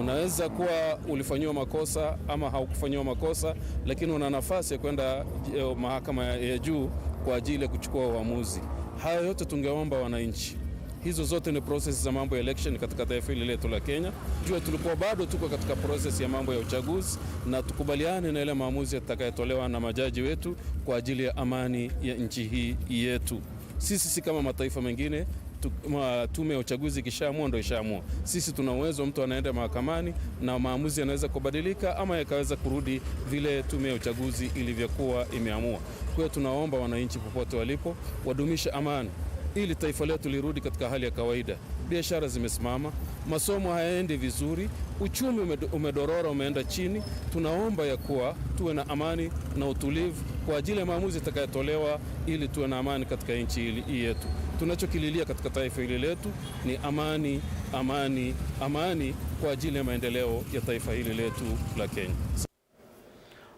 Unaweza kuwa ulifanyiwa makosa ama haukufanyiwa makosa, lakini una nafasi ya kwenda, eh, mahakama ya, ya juu kwa ajili ya kuchukua uamuzi. Hayo yote tungeomba wananchi. Hizo zote ni process za mambo ya election katika taifa hili letu la Kenya. Jua tulikuwa bado tuko katika process ya mambo ya uchaguzi, na tukubaliane na yale maamuzi yatakayotolewa na majaji wetu kwa ajili ya amani ya nchi hii yetu. Sisi si kama mataifa mengine, tu- ma- tume ya uchaguzi ikishaamua ndo ishaamua. Sisi tuna uwezo, mtu anaenda mahakamani na maamuzi yanaweza kubadilika ama yakaweza kurudi vile tume ya uchaguzi ilivyokuwa imeamua. Kwa hiyo tunaomba wananchi popote walipo wadumishe amani ili taifa letu lirudi katika hali ya kawaida. Biashara zimesimama, masomo hayaendi vizuri, uchumi umedo- umedorora, umeenda chini. Tunaomba ya kuwa tuwe na amani na utulivu kwa ajili ya maamuzi yatakayotolewa ili tuwe na amani katika nchi hili- hii yetu. Tunachokililia katika taifa hili letu ni amani, amani, amani kwa ajili ya maendeleo ya taifa hili letu la Kenya.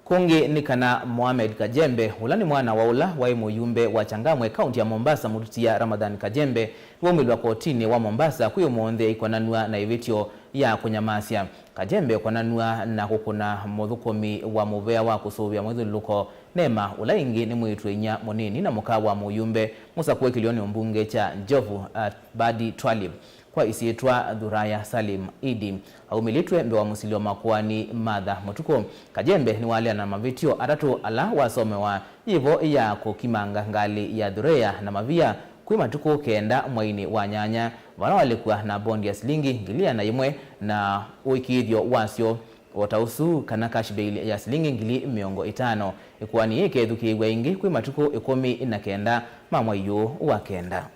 Kũngĩ nĩ kana Mohamed Kajembe, ũla nĩ mwana wa ũla waĩ mũyumbe wa Changamwe, kaunti ya Mombasa, mũtutia Ramadhan Kajembe, nĩwaumĩlw'a kotinĩ wa Mombasa kwĩ ũmũnthĩ aikonanw'a na ĩvĩtyo ya kũnyamasya. Kajembe ũkonanw'a na kũkũna mũthũkũmi wa mũvea wa kũsũvĩa mũthyũlũlũko, NEMA, ũla ĩngĩ nĩ mwĩĩtu-a-inyia mũnini na mũka wa mũyumbe mũsakũe kĩlĩonĩ mbunge kya Njovu, Abadi Twalib, kwa ĩsyĩtwa Thuraya Salim Idi. Aumĩlĩtw'e mbee wa mũsilĩlo wa makoani Martha Mũtukũ, Kajembe nĩwaleana na mavĩtyo atatũ ala wasomewa, yĩvo ya kũkimanga ngalĩ ya Thuraya na mavia kwĩ matukũ kenda mweinĩ wa nyanya, vala walĩkw'a na bondi ya silingi ngili ĩana na ĩmwe na ũĩkĩĩthyo wasyo o ta ũsu, kana cash bail ya silingi ngili mĩongo ĩtano. Ĩkoani yĩĩ ĩkethukĩĩw'a ĩngĩ kwĩ matukũ ĩkũmi na kenda ma mwei ũũ wa kenda.